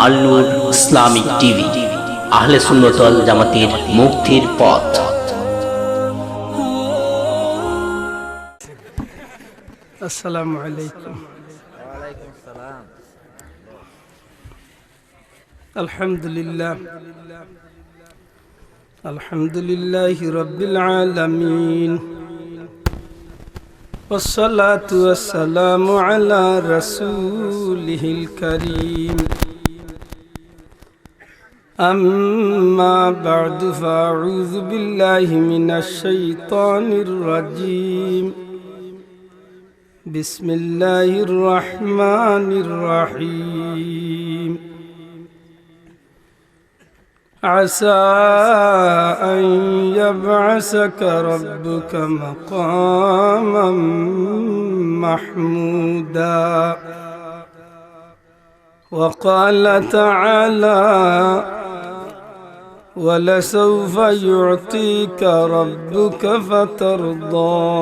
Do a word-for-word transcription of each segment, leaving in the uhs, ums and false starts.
আল নূর Islamic TV, আহলে সুন্নত ওয়াল জামাতের মুক্তির পথ। আসসালামু আলাইকুম। ওয়ালাইকুম আসসালাম। আলহামদুলিল্লাহ। الحمد لله رب العالمين، والصلاة والسلام على رسوله الكريم. أما بعد، فأعوذ بالله من الشيطان الرجيم. بسم الله الرحمن الرحيم. عسى أن يبعثك ربك مقاما محمودا. وقال تعالى: ولسوف يعطيك ربك فترضى.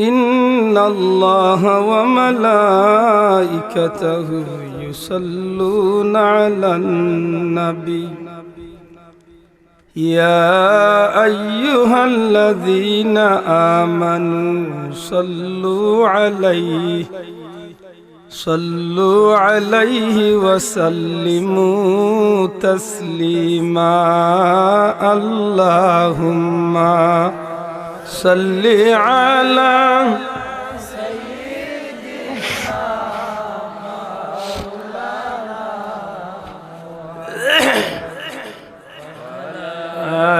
إن الله وملائكته يصلون على النبي. يا أيها الذين آمنوا صلوا عليه، صلوا عليه وسلموا تسليما. اللهم صل على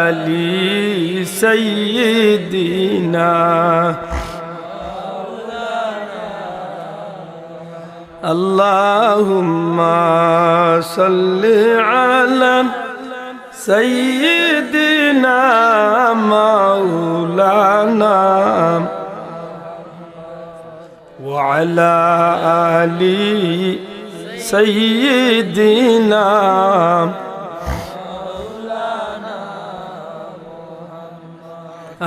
آل سيدنا. اللهم صل على سيدنا مولانا وعلى آل سيدنا.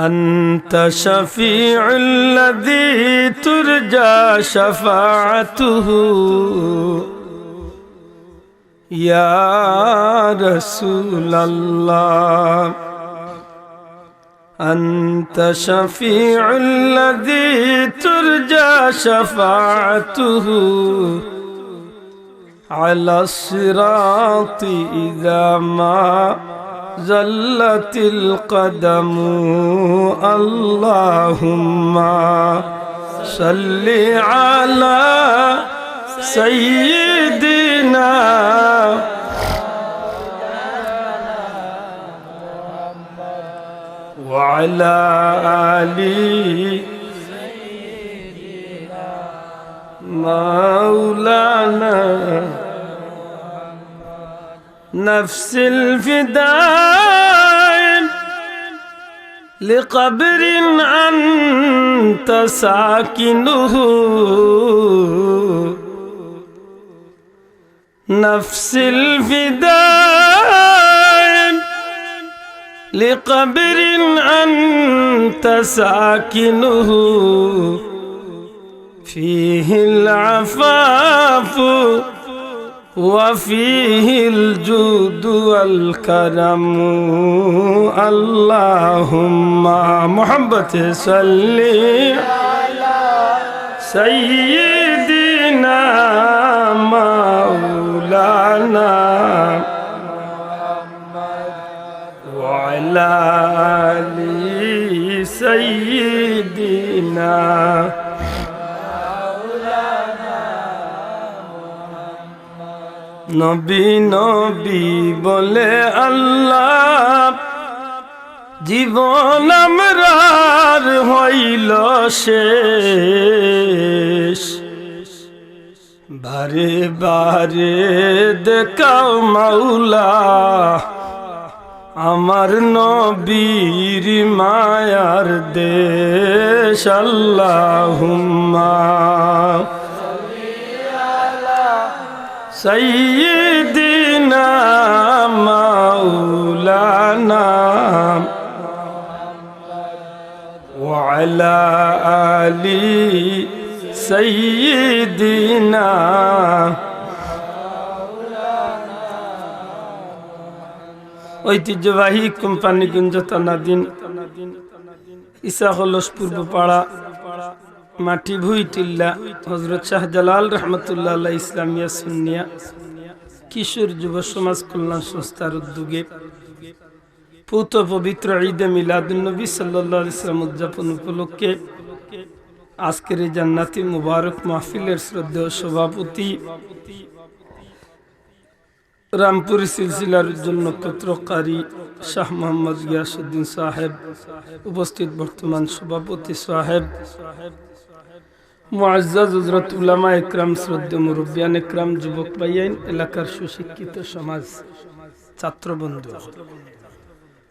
أنت الشفيع الذي ترجى شفاعته يا رسول الله. أنت الشفيع الذي ترجى شفاعته على الصراط إذا ما زلت القدم. اللهم صل على سيدنا وعلى آل مولانا. نفس الفداء لقبر أنت ساكنه. نفس الفداء لقبر أنت ساكنه. فيه العفاف وفيه الجود والكرم. اللهم محبة صل على سيدنا مولانا وعلى آل سيدنا. নবী নবী বলে আল্লাহ, জীবন আমরার হইল শেষ। বারে বারে দেখাও মাওলা, আমার নবীর মায়ার দেশ। আল্লাহুম্মা সাইয়্যিদিনা মাওলানা وعلى آل سيدنا. ঐতিহ্যবাহী কোম্পানীগঞ্জ থানাধীন ইসাকলস পূর্বপাড়া মাটিভুঁই টিল্লা হযরত শাহজালাল রহমতুল্লাহ আলাইহি ইসলামিয়া সুন্নিয়া কিশোর যুব সমাজ কল্যাণ সংস্থার উদ্যোগে পূত পবিত্র ঈদে মিলাদুন্নবী সাল্লাল্লাহু আলাইহি ওয়াসাল্লাম উদযাপন উপলক্ষে আজকের এই জান্নাতি মুবারক মাহফিলের শ্রদ্ধেয় সভাপতি, রামপুরী সিলসিলার উজ্জ্বল নক্ষত্র কারি শাহ মোহাম্মদ গিয়াসউদ্দিন সাহেব, উপস্থিত বর্তমান সভাপতি সাহেব, মুআজ্জাজ হযরত উলামা একরাম, শ্রদ্ধেয় মুরব্বিয়ান একরাম, যুবক ভাইয়াইন, এলাকার সুশিক্ষিত সমাজ, ছাত্র বন্ধু,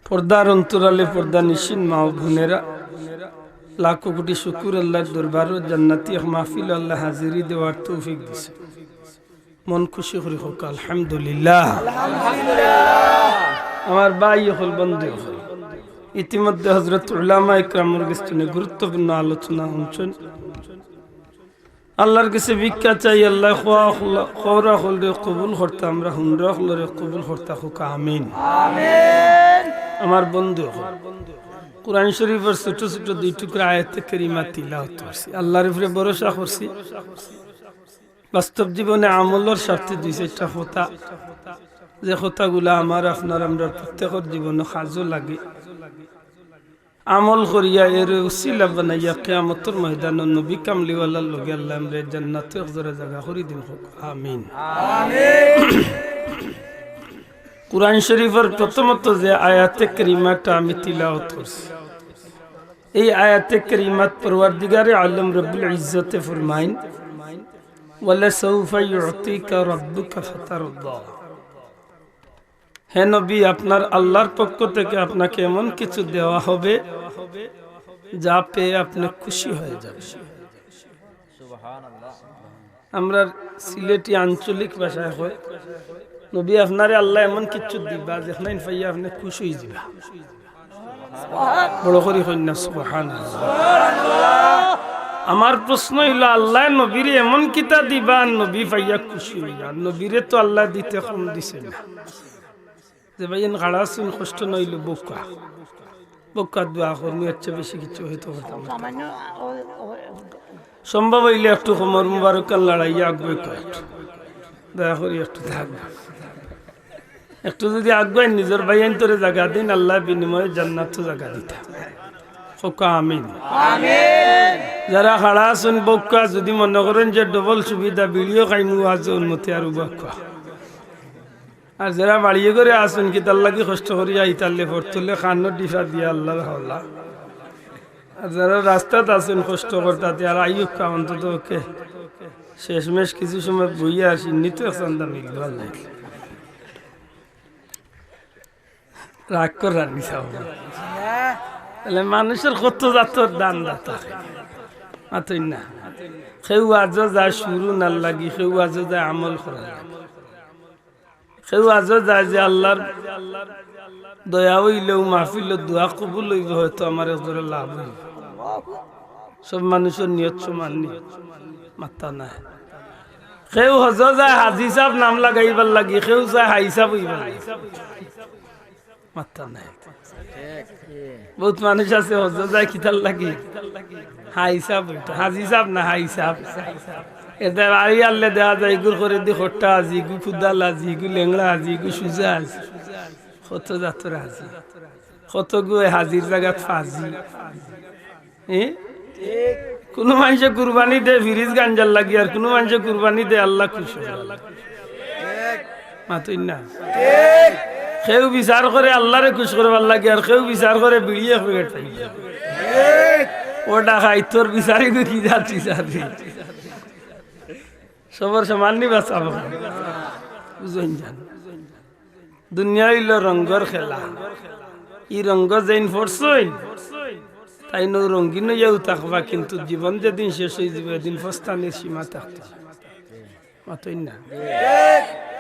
পর্দার অন্তরালে পর্দা নিশিন মা ও বোনেরা, লাখো কোটি শুকুর আল্লাহর দরবারো জান্নাতি এক মাহফিল আল্লাহ হাজিরি দেওয়ার তৌফিক দিছে। মন খুশি করি কউক্কা আলহামদুলিল্লাহ। আমার ভাই অকল, বন্ধু অকল, ইতিমধ্যে হযরত উলামা একরামর গেছ থনে গুরুত্বপূর্ণ আলোচনা হুনছইন। আল্লাহর গেছে ভিক্ষা চাই, আল্লাহ কওয়া অকল, কওরা অকলরে কবুল করতা, আমরা হুনরা অকলরে কবুল করতা, কউক্কা আমিন। আমার বন্ধু অকল, কোরআন শরীফর ছোট ছোট দুই টুকরা আয়াতে কারিমা তিলাওয়াত করছি, আল্লাহর উপরে ভরসা করছি। বাস্তব জীবনে আমলর স্বার্থে দুই চাইরটা কথা, যে কথাগুলা আমার, আপনার, আমরার প্রত্যেকর জীবনো কাজো লাগে। আমল করিয়া এরে উসিলা বানাইয়া কিয়ামতর ময়দানো নবী কামলিওয়ালার লগে আল্লাহ আমরারে জান্নাতো একজরা জাগা করি দিন, কউক্কা আমিন। কোরআন শরীফর প্রথমত যে আয়াতে কারিমাটা আমি তিলাওয়াত করছি, এই আয়াতে কারিমাত পরওয়ারদিগারে আলম রব্বুল ইজ্জতে ফরমাইন, "ওয়ালাসাউফা ইউতিকা রাব্বুকা ফাতারদা।" হে নবী, আপনার আল্লাহর পক্ষ থেকে আপনাকে এমন কিছু দেওয়া হবে, যা পেয়ে আপনি খুশি হয়ে যাবেন। আমরা সিলেটি আঞ্চলিক ভাষায় কয়, নবী, আপনারে আল্লায় এমন কিচ্ছু দিবা, যেখান পাইয়া আপনে খুশ অইযিবা। বড় করি কইন না, সুবহানাল্লাহ। আমার প্রশ্ন অইলো, আল্লায় নবীরে এমন কিতা দিবা, নবী পাইয়া খুশি অইবা? নবীরে তো আল্লায় দিতে কম দিছে না। যে ভাইয়াইন খাড়া আছইন, কষ্ট না অইলে বউক্কা, বউক্কা দোয়া করমু, এর চেয়ে বেশি কিচ্ছু হয়তো করতাম না। সম্ভব অইলে একটু কোমর মুবারকখান লড়াইয়া আগুয়াই কউক্কা, দয়া করি একটু থাক, একটু যদি আগুয়াই নিজর ভাইয়াইন্তরে জাগা দেইন, আল্লায় বিনিময়ে জান্নাতো জাগা দিতা। কউক্কা আমিন। যারা খাড়া আছইন বউক্কা, যদি মনে করইন যে ডবল সুবিধা, বিড়িও খাইমু, ওয়াজো উন্নতি আর উবাক্কা। আর যেরা বাড়িয়ে ঘরে আছইন, কিতার লাগি কষ্ট করি আইতারলে পড়তলে কানো ডিফা দিয়া আল্লাহর হাওলা। আর যেরা রাস্তাত আছইন কষ্ট করতা, তে আর আইউক্কা, অন্তত পক্ষে শেষমেশ কিছু সময় বইয়া আছি, নিতে চান্দা মিলবার লাগে। রাগ করার মিছা হবে। তাইলে মানুষর কত জাতর দান দাতা। মাতইন না। কেউ ওয়াজো যায় শুরু নার লাগি, কেউ ওয়াজো যায় আমল করার লাগি। কেউ ওয়াজো যায় যে আল্লাহর দয়া অইলেউ মাহফিলো দোয়া কবুল অইবো, হয়তো আমার একজনর লাভ অইবো। সব মানুষর নিয়ত সমান নি? মাত্তা নাই। কেউ হজো যায় হাজি সাব নাম লাগাইবার লাগি, কেউ যায় হাই সাব অইবার লাগি। মাত্তা নাই। বউত মানুষ আছে হজো যায় কিতার লাগি? হাই সাব অইতো, হাজি সাব না, হাই সাব। এতে বাড়ি আনলে দেখা যায় ইগুর করেদি খোট্টা হাজি, ইগু কুদাল হাজি, ইগু লেংড়া হাজি, ইগু সুজা হাজি। কত জাতর হাজি, কতগু হাজির জাগাত ফাজি। এ? কুনু মানষে কুরবানি দে ফিরিজ গাঞ্জার লাগি, আর কুনু মানষে কুরবানি দে আল্লাহ খুশ অইবার লাগি। মাতইন না। কেউ বিচার করে আল্লাহরে খুশ করবার লাগি, আর কেউ বিচার করে বিড়ি এক প্যাকেট পাইলে। ও ডাকাইতর বিচারিগু কি জাত বিচারি? সবর সমান নি বাঁচাবো? বুঝইন জান। দুনিয়া অইলো রঙ্গর খেলা। ই রঙ্গ যেইন পড়ছইন, তাইন অউ রঙ্গিন অইয়াউ থাকবা, কিন্তু জীবন যেদিন শেষ অইযিবো, এদিন পস্তানির সীমা থাকতো নায়। মাতইন না।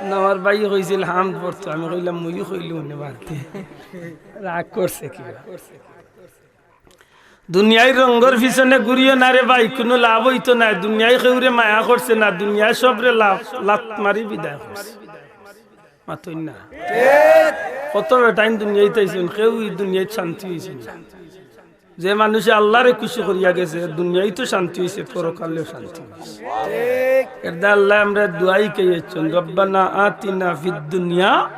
না, আমার ভাইয়ে কইছিল হামদ পড়তো, আমি কইলাম, মুইও কইলু মনে বাড়তে। রাগ করছে কিবা। দুনিয়ার রঙ্গর পিছনে ঘুরিও না রে ভাই, কুনু লাভ অইতো নায়। দুনিয়ায় কেউরে মায়া করছে না, দুনিয়ায় সবরে লাভ, লাত মারি বিদায় করছে। মাতইন না। কত বেটাইন দুনিয়াইত আইছইন, কেউ ই দুনিয়াইত শান্তি অইছে না। যে মানুষে আল্লারে খুশি করিয়া গেছে, দুনিয়াইতো শান্তি অইছে, পরকালেও শান্তি অইছে। এরদায় আল্লায় আমরারে দোয়া হিকাইছইন, "রব্বানা আতিনা ফিদ দুনিয়া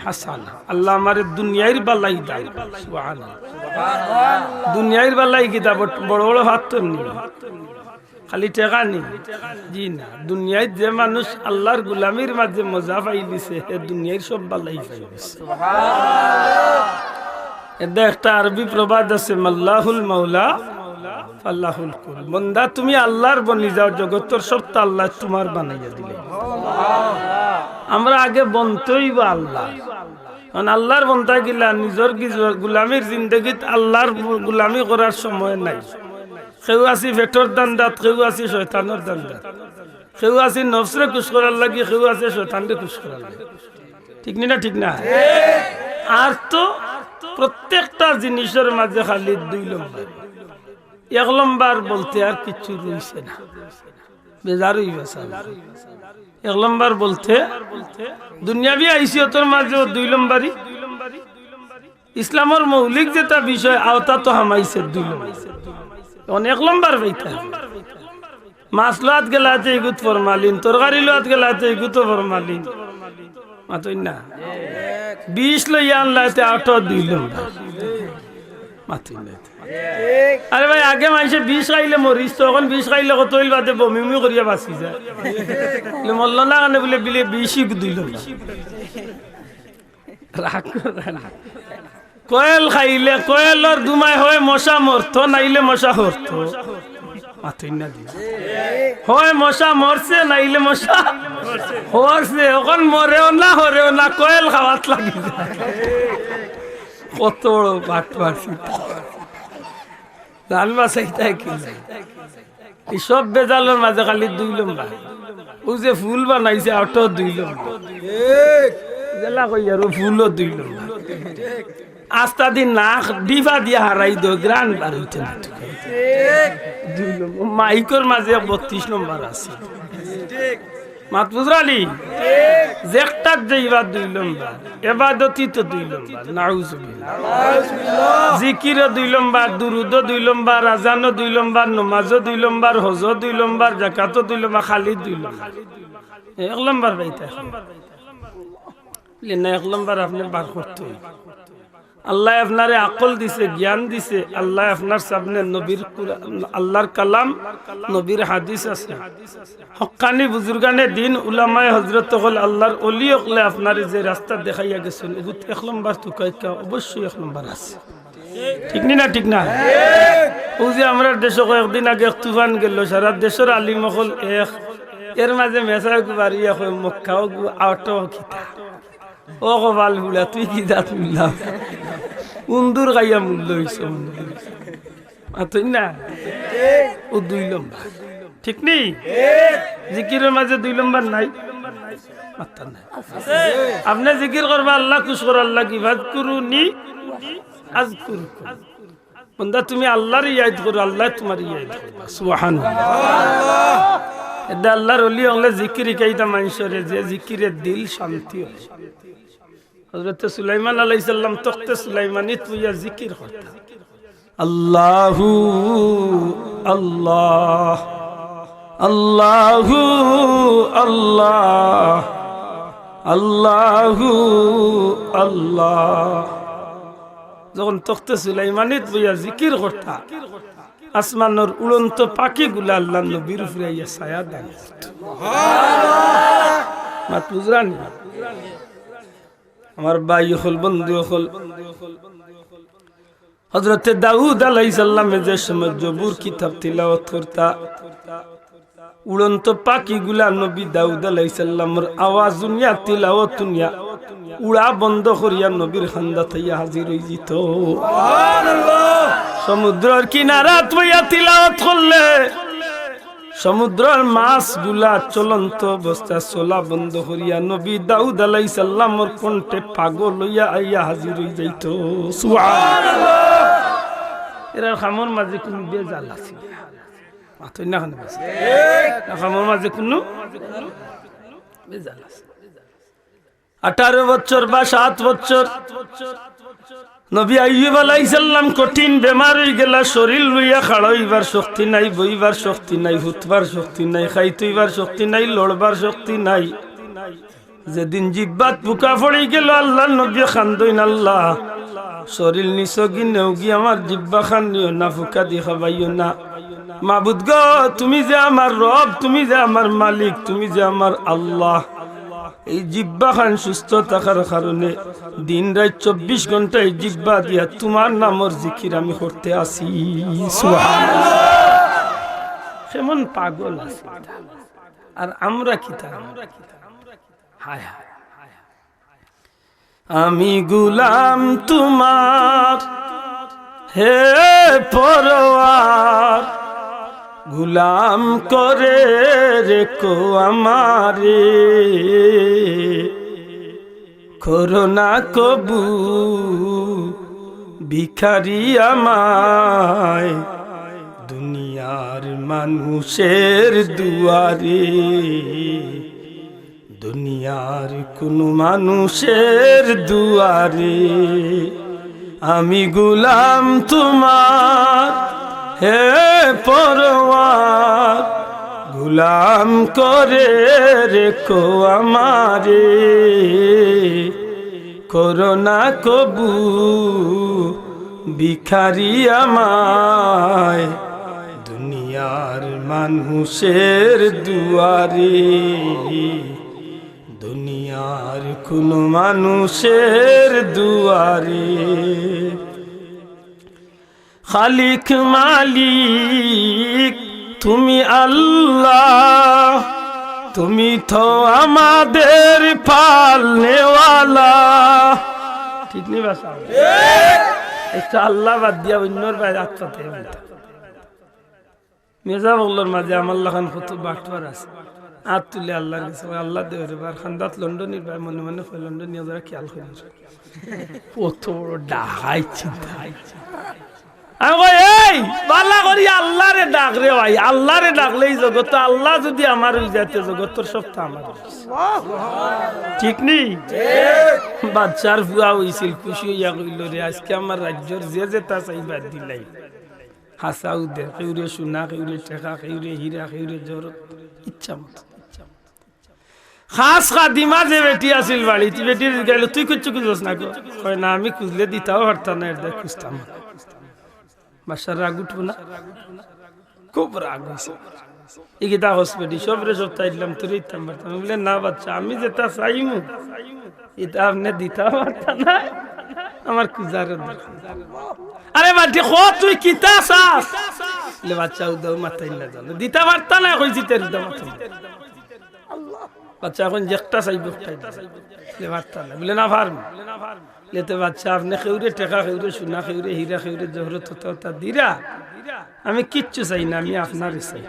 হাসানা।" আল্লাহ, আমারে দুনিয়ার বালাই দাও। সুবহানাল্লাহ। দুনিয়ার বালাই কিতা? বড় বড় ফাত্তর নি? খালি টেকা নি? জি না। দুনিয়াইত যে মানুষ আল্লার গুলামির মাঝে মজা পাইলিছে, হে দুনিয়ার সব বালাই পাইলিছে। এরদায় একটা আরবি প্রবাদ আছে, "মাল্লাহুল মাওলা ফাল্লাহুল কুল।" বন্দা, তুমি আল্লার বনি যাও, জগতর সবতা আল্লায় তুমার বানাইয়া দিলে। আমরা আগে বনতে অইবো আল্লার। কারণ আল্লার বন্দা গিলা নিজর গিজ-, গুলামির জিন্দেগিত আল্লার গুলামি করার সময় নাই। কেউ আছি পেটর ধান্দাত, কেউ আছি শয়তানর ধান্দাত, কেউ আছি নফসরে খুশ করার লাগি, কেউ আছি শয়তানরে খুশ করার লাগি। ঠিক নি না? ঠিক না? আর তো প্রত্যেকটা জিনিসর মাঝে খালি দুই লম্বর। এক লম্বর বলতে আর কিচ্ছু রইছে না। বেজার অইবা সাব। এক লম্বর বলতে দুনিয়াবি হাইসিয়তর মাঝেও দুই লম্বরি। ইসলামর মৌলিক যেটা বিষয়, অতা তো হামাইছে দুই লম্বর। অখন এক লম্বর বেটা। মাছ লওয়াত গেলাতে ইগুত ফরমালিন, তরকারি লওয়াত গেলাতে ইগুতো ফরমালিন। মাতইন না। বিষ লইয়া আনলাতে অতাও দুই লম্বর। মাতইন না। আরে ভাই, আগে মানষে বিষ খাইলে মরিছ তো, অখন বিষ খাইলে কত অইল বাদে বমি উমি করিয়া বাঁচি যায়। বলে, "মরল না কেনে?" বলে, "বিলে বিষ ইগু দুই লম্বর।" রাগ করে না। কয়েল খাইলে কয়েলর ধুমায় হয় মশা মরতো, নাইলে মশা হরতো। মাতইন না দি। হয় মশা মরছে, নাইলে মশা হরছে। অখন মরেও না, হরেও না, কয়েল খাওয়াত লাগি যায়। কত বড় বাটপার। জান বাঁচাইতায় কি? ই সব বেজালর মাঝে খালি দুই লম্বর। অউ যে ফুল বানাইছে, অতাও দুই লম্বর। জেলা কই আর, অউ ফুলও দুই লম্বর। আস্তা দিন নাক ডিফা দিয়া হারাই দেও, গ্রান বার অইতে না। দুই লম্বর। মাইকর মাঝে বত্রিশ লম্বর আছে। মাত বুঝরানি? যেকটাত যাইবা দুই লম্বর, এবাদতিত দুই লম্বর, নাউজুবিল্লাহ। জিকিরও দুই লম্বর, দুরুদও দুই লম্বর, আজানও দুই লম্বর, নমাজও দুই লম্বর, হজও দুই লম্বর, জাকাতও দুই লম্বর, খালি দুই লম্বর। এক লম্বর বেটা। না, এক লম্বর আপনে বার করতে অইবো। আল্লায় আপনারে আকল দিছে, জ্ঞান দিছে, আল্লায় আপনার সামনে নবীর কুরআন, আল্লার কালাম, নবীর হাদিস আছে। হক্কানি বুজুর্গানে দিন, উলামায়ে হজরত অকল, আল্লার অলি অকলে আপনারে যে রাস্তা দেখাইয়া গেছইন, অগুত এক লম্বর তুকাইক্কা অবশ্যই এক লম্বর আছে। ঠিক নি না? ঠিক না? অউ যে আমরার দেশো কয়েকদিন আগে এক তুফান গেল, সারা দেশর আলিম অকল এক, এর মাঝে মেসাব বাড়িয়া কয়, "মক্কা অগু আউট কিতা?" ও কপাল পুড়া, তুই কি জাত মুল্লা? উন্দুর খাইয়া মুল্লা অইছে। মাতইন না? অউ দুই লম্বর। ঠিক নি? জিকিরর মাঝে দুই লম্বর নাই? মাততা নাই। আপনে জিকির করবা আল্লা খুশ করার লাগি, "ফাজকুরুনি আজকুরকুম।" বন্দা, তুমি আল্লারে ইয়াদ করো, আল্লায় তুমারে ইয়াদ করবা। সুবহানাল্লাহ। এরদায় আল্লার অলি অকলে জিকির হিকাইতা মানষরে, যে জিকিরে দিল শান্তি অয়। হজরতে সুলাইমান আলাইহিস সালাম তখতে সুলাইমানিত বইয়া জিকির করতা। আল্লাহু আল্লাহ, আল্লাহু আল্লাহ, আল্লাহু আল্লাহ। যখন তখতে সুলাইমানিত বইয়া জিকির করতা, আসমানর উড়ন্ত পাখিগুলা আল্লার নবীর উপরে আইয়া ছায়া দান করতো। মাত বুঝরানি? আমার ভাই অকল, বন্ধু অকল, হজরতে দাউদ আলাইহিস সালামে যে সময় জবুর কিতাব তিলাওয়াত করতা, উড়ন্ত পাখিগুলা নবী দাউদ আলাইহিস সালামর আওয়াজ হুনিয়া, তিলাওয়াত হুনিয়া, উড়া বন্ধ করিয়া নবীর কান্দাত আইয়া হাজির অইযিতো। সমুদ্রর কিনারাত বইয়া তিলাওয়াত করলে, সমুদ্রর মাছগুলা চলন্ত অবস্থায় চলা বন্ধ করিয়া নবী দাউদ আলাইহিস সালামর কণ্ঠে পাগল অইয়া আইয়া হাজির অইযাইতো। সুবহানাল্লাহ। এরার কামর মাঝে কুনু ভেজাল আছে? মাতইন না কেনে? এরার কামর মাঝে কুনু ভেজাল আছে? আঠারো বছর বা সাত বছর নবী আইয়ুব আলাইহিস সালাম কঠিন বেমার অইগেলা, শরীর লইয়া খাড়া অইবার শক্তি নাই, বইবার শক্তি নাই, হুতবার শক্তি নাই, খাইতইবার শক্তি নাই, লড়বার শক্তি নাই। যেদিন জিব্বাত পুকা পড়িগেল, আল্লার নবী কান্দইন, "আল্লা, শরীর নিছগি নেওগি, আমার জিব্বা খান নিও না, পুকা দি খাবাইও না।" মাবুদ গো, তুমি যে আমার রব, তুমি যে আমার মালিক, তুমি যে আমার আল্লা, এই জিব্বা খান সুস্থ থাকার কারণে দিন রাইত চব্বিশ ঘন্টা এই জিব্বা দিয়া তুমার নামর জিকির আমি করতে আছি। সুবহানাল্লাহ। কেমন পাগল আছে। আর আমরা কিতা? হায় হায়। আমি গুলাম তুমার, হে পরওয়ার, গুলাম করে রেখো আমারে, করো না কবু ভিখারি আমায় দুনিয়ার মানুষের দুয়ারে। দুনিয়ার কুনু মানুষের দুয়ারে আমি গুলাম তুমার, হে পরওয়ার, গুলাম করে রেখো আমারে, করো না কবু ভিখারি আমায় দুনিয়ার মানুষের দুয়ারে, দুনিয়ার কুনু মানুষের দুয়ারে। খালিক মালিক তুমি আল্লা, তুমি তো আমাদের পালনেওয়ালা। ঠিক নি বা? আচ্ছা, আল্লা বাদ দিয়া অইন্যর বায় আত পাতে। মির্জা বগলর মাঝে আমার লাখান কত বাটপার আছে। আত তুলে আল্লার গেছে, কয়, "আল্লা দেও রে বা, কান্দাত লন্ডনির বায় মনে মনে কয়, লন্ডনিয়ে যারা খেয়াল করি।" কত বড় ডাকাইত চিন্তা। আমি কই, "এই, বালা করি আল্লারে ডাক রে ভাই, আল্লারে ডাকলে ই জগত, আল্লা যুদি আমার অই যায়, তে জগতর সবতা আমার অই যায়।" ঠিক নি? বাদশার ফুয়া অইছিল, খুশি অইয়া কইলো, "রে, আইজকে আমার রাইজ্যর যে যেতা চাইবার দিলাই।" হাছা উদে, কেউরে সোনা, কেউরে টেকা, কেউরে হীরা, কেউরে জহরত, ইচ্ছা মতো। খাস খাদিমা যে বেটি আছিল বাড়িত, বেটিরে জিগাইলো, "তুই কিচ্ছু খুজস না গো?" কয়, "না, আমি খুজলে দিতাও পারতা না, এর দায় খুজতাম না।" বাদশার রাগ উঠবো না? খুব রাগ অইছে। "ই কিতা কস বেটি, সবরে সবতা দিলাম, তোরে দিতাম পারতাম না।" বুলে, "না বাদশা, আমি যেতা চাইমু, ইতা আপনে দিতা পারতা না, আমার খুজারও দরকার।" "আরে বেটি, ক তুই কিতা চাস?" বুলে, "বাদশা, উদাও মাতাইন না জানো, দিতা পারতা না, কইছি তে উদাও মাতাইন না।" বাদশা কইন যেকটা চাইবো, একটাই দিবো। বুলে, "পারতা না।" বুলে, "না, পারমু।" বুলে, "তে বাদশা, আপনে কেউরে টেকা, কেউরে সোনা, কেউরে হীরা, কেউরে জহরত, অতা অতা দিরা, আমি কিচ্ছু চাই না, আমি আপনারে চাই।"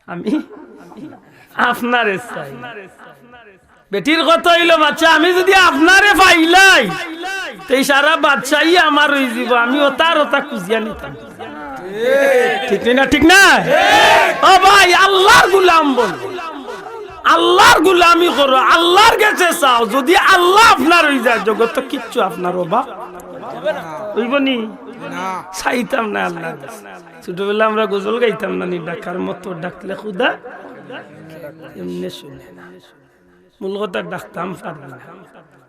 আমি আপনারে চাই। বেটির কথা অইলো, "বাদশা, আমি যুদি আপনারে পাইলাই, তে ই সারা বাদশাই আমার অইযিবো, আমি অতার অতা খুজিয়া নিতাম।" ঠিক নি না? ঠিক না? ও ভাই, আল্লার গুলাম বনো, আল্লার গুলামি করো, আল্লার গেছে চাও। যুদি আল্লা আপনার অই যায়, জগতো কিচ্ছু আপনার অভাব অইবো নি? চাইতাম না আল্লার গেছে। ছোটবেলা আমরা গজল গাইতাম না নি, "ডাকার মতো ডাকলে খুদা এমনে শুনে না।" মূল কথা ডাকতাম পারি না।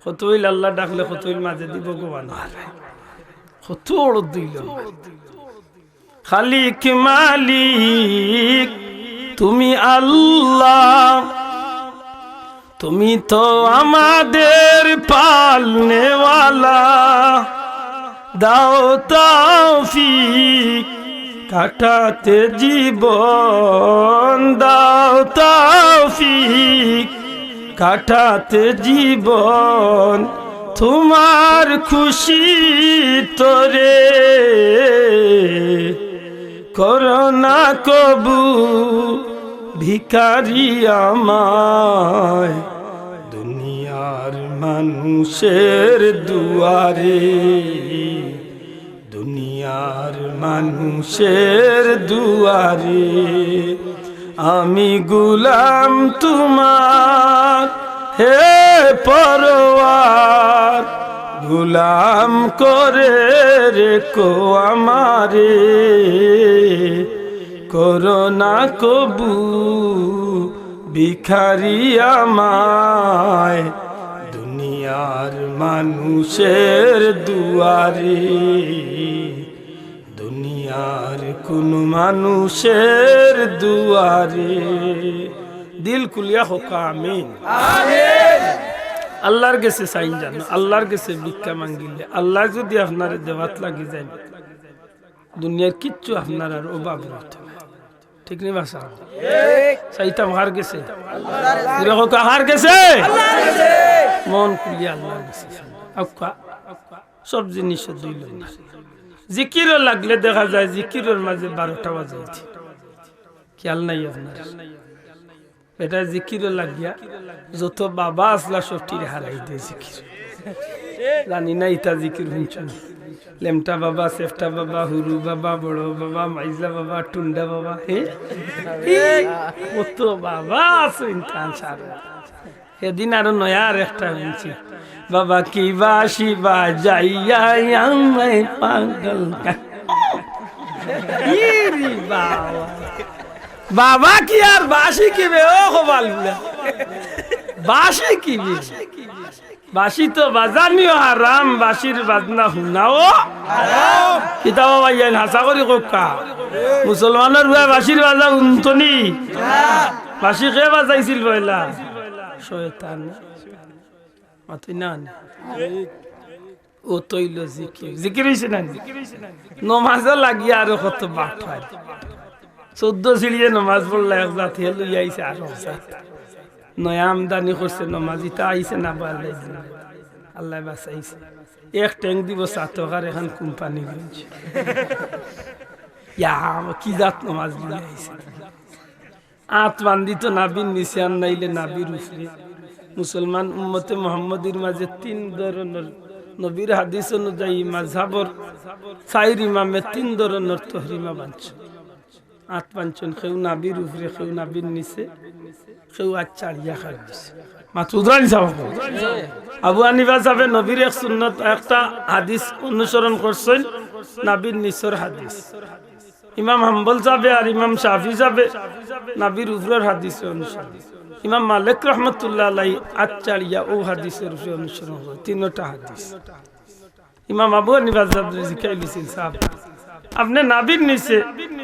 কত অইল আল্লা ডাকলে, কত অইল মাঝেদি ভগবান হারায়। কত বড় দুই নম্বর। খালিক মালিক তুমি আল্লা, তুমি তো আমাদের পালনেওয়ালা। দাও তৌফিক কাটাতে জীবন, দাও তৌফিক কাটাতে জীবন, তোমার খুশি তরে। করো না কবু ভিখারি আমায় দুনিয়ার মানুষের দুয়ারে, দুনিয়ার মানুষের দুয়ারে। আমি গুলাম তোমার, হে পরওয়ার, গোলাম করে রেখো আমারে, করো না কবু ভিখারি আমায় দুনিয়ার মানুষের দুয়ারে, দুনিয়ার কোন মানুষের দুয়ারে। দিল খুলিয়া কউক্কা আমিন। আল্লার গেছে চাইন জানো, আল্লার গেছে ভিক্ষা মাঙ্গিলে আল্লায় যুদি আপনারে দেওয়াত লাগি যাইন, দুনিয়ার কিচ্ছু আপনার আর অভাব রইতো না। ঠিক নি বা? চাইতাম কার গেছে? কউক্কা কার গেছে? মন খুলিয়া আল্লার গেছে। আউক্কা, সব জিনিসও দুই নম্বর। জিকিরও লাগলে দেখা যায় জিকিরর মাঝে বারোটা বাজাইতে। খেয়াল নাই আপনার? বেটা জিকিরও লাগিয়া যত বাবা আছলা সবটিরে হারাই দে জিকির। জানি না ইতা জিকির হুনছো নি? লেমটা বাবা, সেফটা বাবা, হুরু বাবা, বড় বাবা, মাইজা বাবা, টুন্ডা বাবা, হে? কত বাবা আছে ইনকান সারা। সেদিন আরো নয়া আর একটা হুনছি, বাবা কি বাঁশি বাজাইয়া আমায় পাগল কা-, ইরি বাবা। বাবা কি আর বাঁশি কিবে, ও কপাল পুড়া। বাঁশি কিবে? বাঁশি তো বাজানিও হারাম, বাঁশির বাজনা হুনাও হারাম। কিতা বা ভাইয়াইন, হাছা করি কউক্কা। মুসলমানর পুয়া বাঁশির বাজা হুনতো নি? বাঁশি কে বাজাইছিল পয়লা? শয়তান। মাতইন না নি? অউ তো অইলো জিকির। জিকির অইছে না নি? নমাজও লাগিয়া আরো কত বাটপার। চৌদ্দ সিঁড়িয়ে নমাজ পড়লা এক জাত, হে লইয়া আইছে আরো এক জাত। নয়া আমদানি করছে নমাজ, ইতা আইছে না বারলাই দিন। আল্লায় বাঁচাইছে। এক ঠেং দিবো চাতক আর এখান কোম্পানিগঞ্জ। ইয়া, কি জাত নমাজ লইয়া আইছে। আত বান্ধিত নাভির নিচে আর নাইলে নাভির উপরে। মুসলমান উম্মতে মুহাম্মদীর মাঝে তিন ধরনর, নবীর হাদিস অনুযায়ী, মাযহাবর চাইর ইমামে তিন ধরনর তহরিমা বানছইন। আত বানছইন, কেউ নাভির উপরে, কেউ নাভির নিচে, কেউ আত ছাড়িয়া খাড়া অইছে। মাত উদ্রাইন সাহেব। আবু হানিফা সাহেবে নবীর এক সুন্নত, একটা হাদিস অনুসরণ করছইন, নাভির নিচর হাদিস। ইমাম হাম্বল সাহেবে আর ইমাম শাফি সাহেবে নাভির উপরর হাদিসর অনুসরণ। ইমাম মালিক রহমতুল্লাহ আলাই আত ছাড়িয়া অউ হাদিসর উপরে অনুসরণ করে, তিনটা হাদিস। ইমাম আবু হানিফা সাহেবরে জিকাইলিছিল, "সাহেব, আপনে নাভির নিচে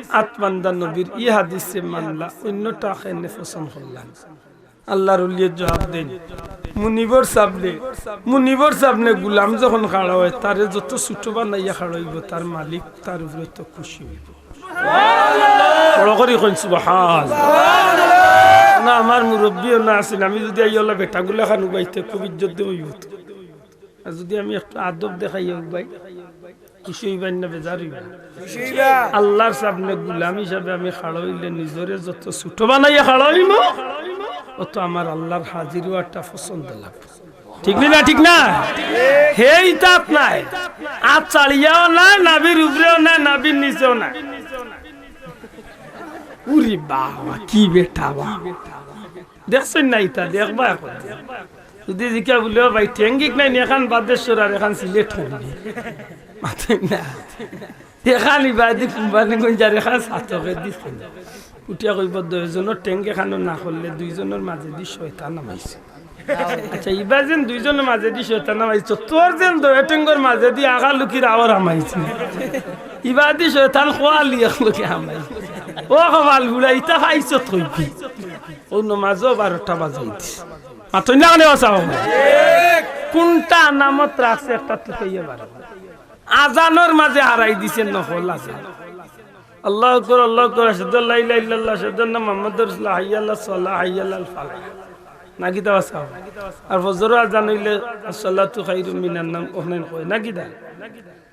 আত বান্ধা নবীর ই হাদিসরে মানলা, অইন্যটা কেনে পছন্দ করলা?" আল্লার ওলিয়ে জুয়াব দেইন, মুনিবর সামনে, মুনিবর সামনে গুলাম যখন খাড়া অয়, তারে যত ছুটো বানাইয়া খাড়া অইবো, তার মালিক তার উপরে অত খুশি অইবো। বড় করি কইন সুবহান। না, আমার মুরব্বিও না আছইন, আমি যুদি আইয়া অলা বেটাগুলা খান উবাইতে খুব ইজ্জত দেওয়া অইবো তো। আর যুদি আমি একটু আদব দেখাইয়া উবাই, খুশি অইবা না বেজার অইবা? আল্লার সামনে গুলাম হিসাবে আমি খাড়া অইলে নিজরে যত ছুটো বানাইয়া খাড়া অইমু, অত আমার আল্লার হাজির অওয়াটা পছন্দ লাগবো। ঠিক নি না? ঠিক না? হে ইতা আত নাই, আত ছাড়িয়াও না, নাভির উপরেও না, নাভির নিচেও না। উরি বাবা, কি বেটা বা। দেখছইন না ইতা? দেখবা এখন। যুদি জিকা বুলে, "ও ভাই, ঠেং গিক নাই নি, এখান বাদেশ্বর আর এখান সিলেট হুননি।" মাতইন না। এখান ইবাদি কোম্পানিগঞ্জ আর এখান ছাতকে দিছে। উঠিয়া কইবো, "দুইজনর ঠেং এখানো না করলে দুইজনর মাঝেদি শয়তান হামাইছে।" আচ্ছা, ইবা যেন দুইজনর মাঝেদি শয়তান হামাইছে, তোর যেন দুই ঠেংর মাঝেদি আগা লুকির আওয়ার হামাইছে। ইবাদি শয়তান খোয়ালি এক লগে হামাইছে। ও কপাল পুড়া, ইতা পাইছত কই? অউ নমাজও বারোটা বাজাই দিছে। মাতইন না কেনে বাঁচাও? কোনটা আনামত রাখছে একটা তুকাইয়া বারো। আজানর মাঝে হারাই দিছে নফল আজান। আল্লাহু আকবার, আল্লাহু আকবার, আশহাদু আল্লা ইলাহা ইল্লাল্লাহ, আশহাদু আন্না মুহাম্মাদুর রাসূলুল্লাহ, হাইয়া আলাস সালাহ, হাইয়া আলাল ফালাহ। না কিতা বাঁচাও? আর ফজরর আজান অইলে আসসালাতু খায়রুম মিনান নাওম, অখান কয় না কিতা?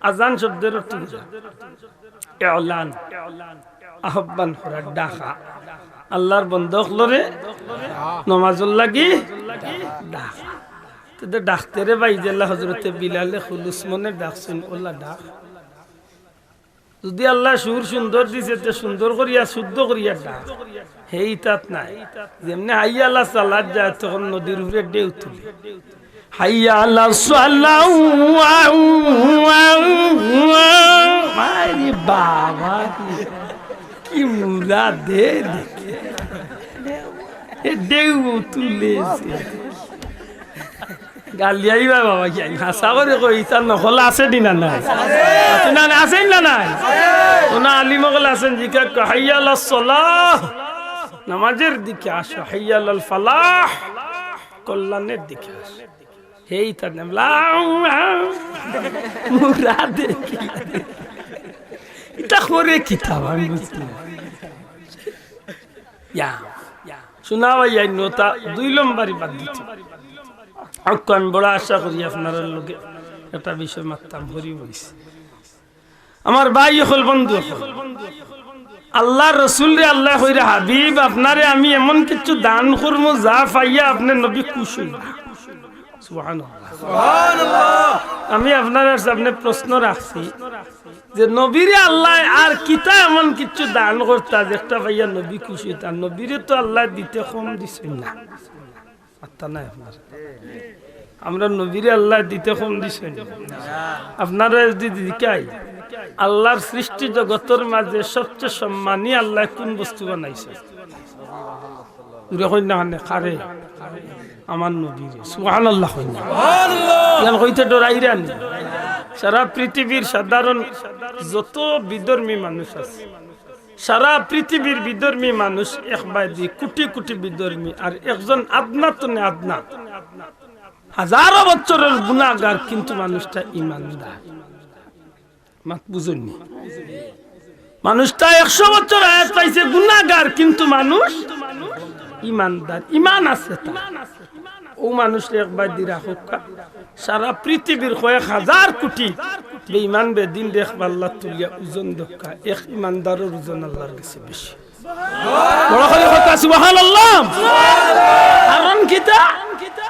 আজান শব্দর অর্থ কিতা? ইলান, আহ্বান করা, ডাকা। আল্লার বন্দা অকলরে নমাজর লাগি ডাকা। তে ডাকতে রে ভাই, যেলা হযরতে বিলালে খুলুস মনে ডাকছইন, অলা ডাক। যদি আল্লায় সুর সুন্দর দিছে, তে সুন্দর করিয়া, শুদ্ধ করিয়া ডাক। হেইতাত নাই। যেমনে হাইয়া আলা সালাত যায়, তখন নদীর উপরে ঢেউ তুলে। হাইয়া আলা সালাত। আরে বাবা রে, কি মুরাদে দেখি। এ ঢেউ তুলেছে। গালিয়াইবা বাবা, কি হাছা করি কই, ইতার নকল আছে নি না নাই? আছে না, আছে না নাই? অনো আলিম অকল আছইন, জিকাইন, হাইয়া আলাস সালাহ, নামাজের দিকে আসো, হাইয়া আলাল ফালাহ, কল্যাণের দিকে আসো। হেইতার নাম লাউ, মুরাদে কি? ইতা করে কিতা আমি বুঝলাম। ইয়া, ইয়া। শুনা ভাই, এই নতা দুই নম্বরই বাদ দিতে। আক্কু আমি বড় আশা করি আপনারার লগে একটা বিষয় মাততাম, হরি বইছে। আমার ভাই অকল, বন্ধু অকল, আল্লার রসুলরে আল্লায় কইরা, "হাবিব, আপনারে আমি এমন কিছু দান করমু, যা পাইয়া আপনে নবী খুশ অইবা।" সুবহানাল্লাহ। আমি আপনারার সামনে প্রশ্ন রাখছি, যে নবীরে আল্লায় আর কিতা এমন কিছু দান করতা যেটা পাইয়া নবী খুশ অইতা? নবীরে তো আল্লায় দিতে কম দিছইন না। আত্তা নাই আপনার। আমরার নবীরে আল্লায় দিতে কম দিছইন না। আপনারা যদি জিকাই, আল্লার সৃষ্টি জগতর মাঝে সবচেয়ে সম্মানী আল্লায় কোন বস্তু বানাইছে? জোরে কইন না কেনে, কারে? আমার নবীরে। সুবহানাল্লাহ কইন না। ইয়ান কইতে ডরাইরা নি? সারা পৃথিবীর সাধারণ যত বিধর্মী মানুষ আছে, সারা পৃথিবীর বিধর্মী মানুষ এক বায়দি, কোটি কোটি বিধর্মী, আর একজন আদনা তনে আদনা, হাজারো বছরের গুনাহগার, কিন্তু মানুষটা ইমানদার। মাত বুঝইন নি? মানুষটা একশো বছর হায়াত পাইছে, গুনাহগার, কিন্তু মানুষ ইমানদার, ইমান আছে তার। অউ মানুষরে এক বায়দি রাখউক্কা। সারা পৃথিবীর কয়েক হাজার কোটি বেঈমান বেদিনরে এক পাল্লাত তুলিয়া ওজন দেউক্কা, এক ইমানদারর ওজন আল্লার গেছে বেশি। বড় করি কউক্কা, সুবহানাল্লাহ। কারণ কিতা?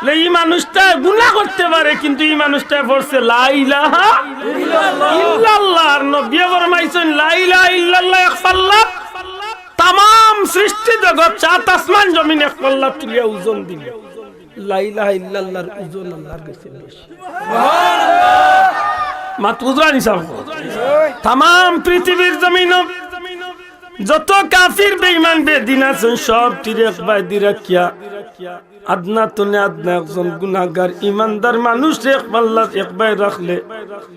লে ই মানুষটায় গুনাহ করতে পারে, কিন্তু ই মানুষটায় পড়ছে লা ইলাহা ইল্লাল্লাহ। আর নবীয়ে ফরমাইছইন, লা ইলাহা ইল্লাল্লাহ এক পাল্লাত, তামাম সৃষ্টি জগত, সাত আসমান জমিন এক পাল্লাত তুলিয়া ওজন দিলে লা ইলাহা ইল্লাল্লাহর ওজন আল্লার গেছে বেশি। মাত বুঝরা নি সাব? তামাম পৃথিবীর জমিনো যত কাফির বেঈমান বেদিন আছইন, সবটিরে এক বায়দি রাখিয়া, আদনা তনে আদনা একজন গুনাহগার ইমানদার মানুষরে এক পাল্লাত এক বায় রাখলে,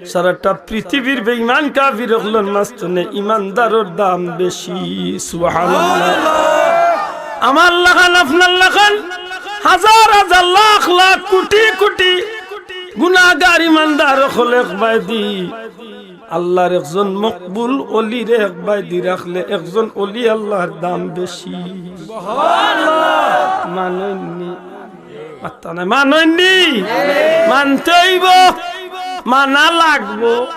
সারাটা পৃথিবীর বেঈমান কাফির অকলর মাঝখানে ইমানদারর দাম বেশি। সুবহানাল্লাহ। আমার লাখান, আপনার লাখান, হাজার হাজার, লাখ লাখ, কোটি কোটি গুনাহগার ইমানদার অকল এক বায়দি, আল্লার একজন মকবুল অলিরে এক বায়দি রাখলে একজন অলি আল্লার দাম বেশি। মানইন নি? মাত্তা নাই, মানইন নি? মানতে অইবো, মানা লাগবো।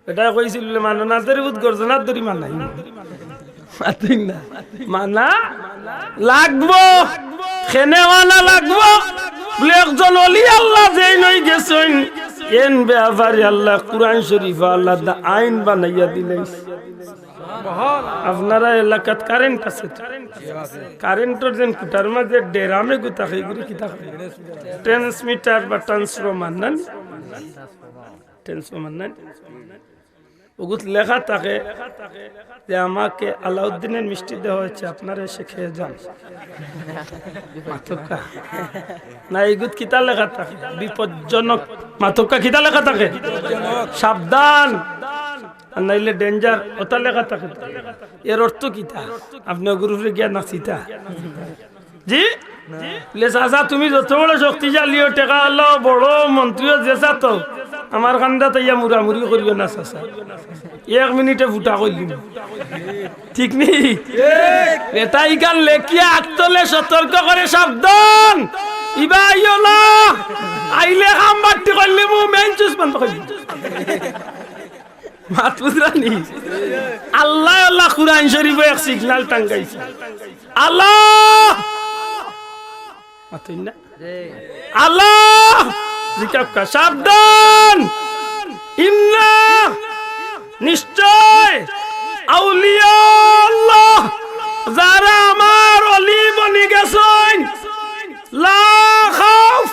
এটায় কইছিল বুলে, মানো না ধরি বুধ গর্জনা ধরি মানাই। মাতইন না। মানা লাগবো। কেনে মানা লাগবো? বুলে, একজন অলি আল্লা যেইন অইগেছইন, এইন বেয়াপারে আল্লায় কুরআন শরিফো আলাদা আইন বানাইয়া দিলাইছে। আপনারার এলাকাত কারেন্ট আছে তো? কারেন্টর যেন খুটার মাঝে ডেরামে গুতা খাই ঘুরি কিতা খাই? ট্রান্সমিটার বা ট্রান্সফরমার না নি? ট্রান্সফরমার না নি? ওগুত লেখা থাকে যে, "আমাকে আলাউদ্দিনের মিষ্টি দেওয়া হয়েছে, আপনারা এসে খেয়ে যান।" মাতউক্কা। না, এগুত কিতা লেখা থাকে? বিপজ্জনক। মাতউক্কা, কিতা লেখা থাকে? সাবধান। আর নাইলে ডেঞ্জার, ওটা লেখা থাকে। এর অর্থ কিতা? আপনে ওগুর উপরে গিয়া নাচিতা? জি? লে চাচা, তুমি যত বড় শক্তিশালী অও, টেকা আলা অও, বড় মন্ত্রী অও, যে চাচা তো, আমার কান্দাত আইয়া মুরামুরি করিও না চাচা। এক মিনিটে ফুটা কইলিমু। ঠিক নি? বেটা ইখান লেখিয়া আগ তলে সতর্ক করে, সাবধান, ইবা আইও না। আইলে কাম বাট্টি করিলিমু, মেইন সুইচ বন্ধ করিলিমু। মাত বুঝরা নি? আল্লায়, আল্লায় কুরআন শরিফো এক সিগনাল টাঙ্গাইছে। আল্লাহ! মাতইন না? আল্লাহ! জিকাউক্কা, সাবধান! ইন্না! নিশ্চয় আউলিয়া আল্লাহ যারা আমার অলি বনি গেছইন, লা খাউফ,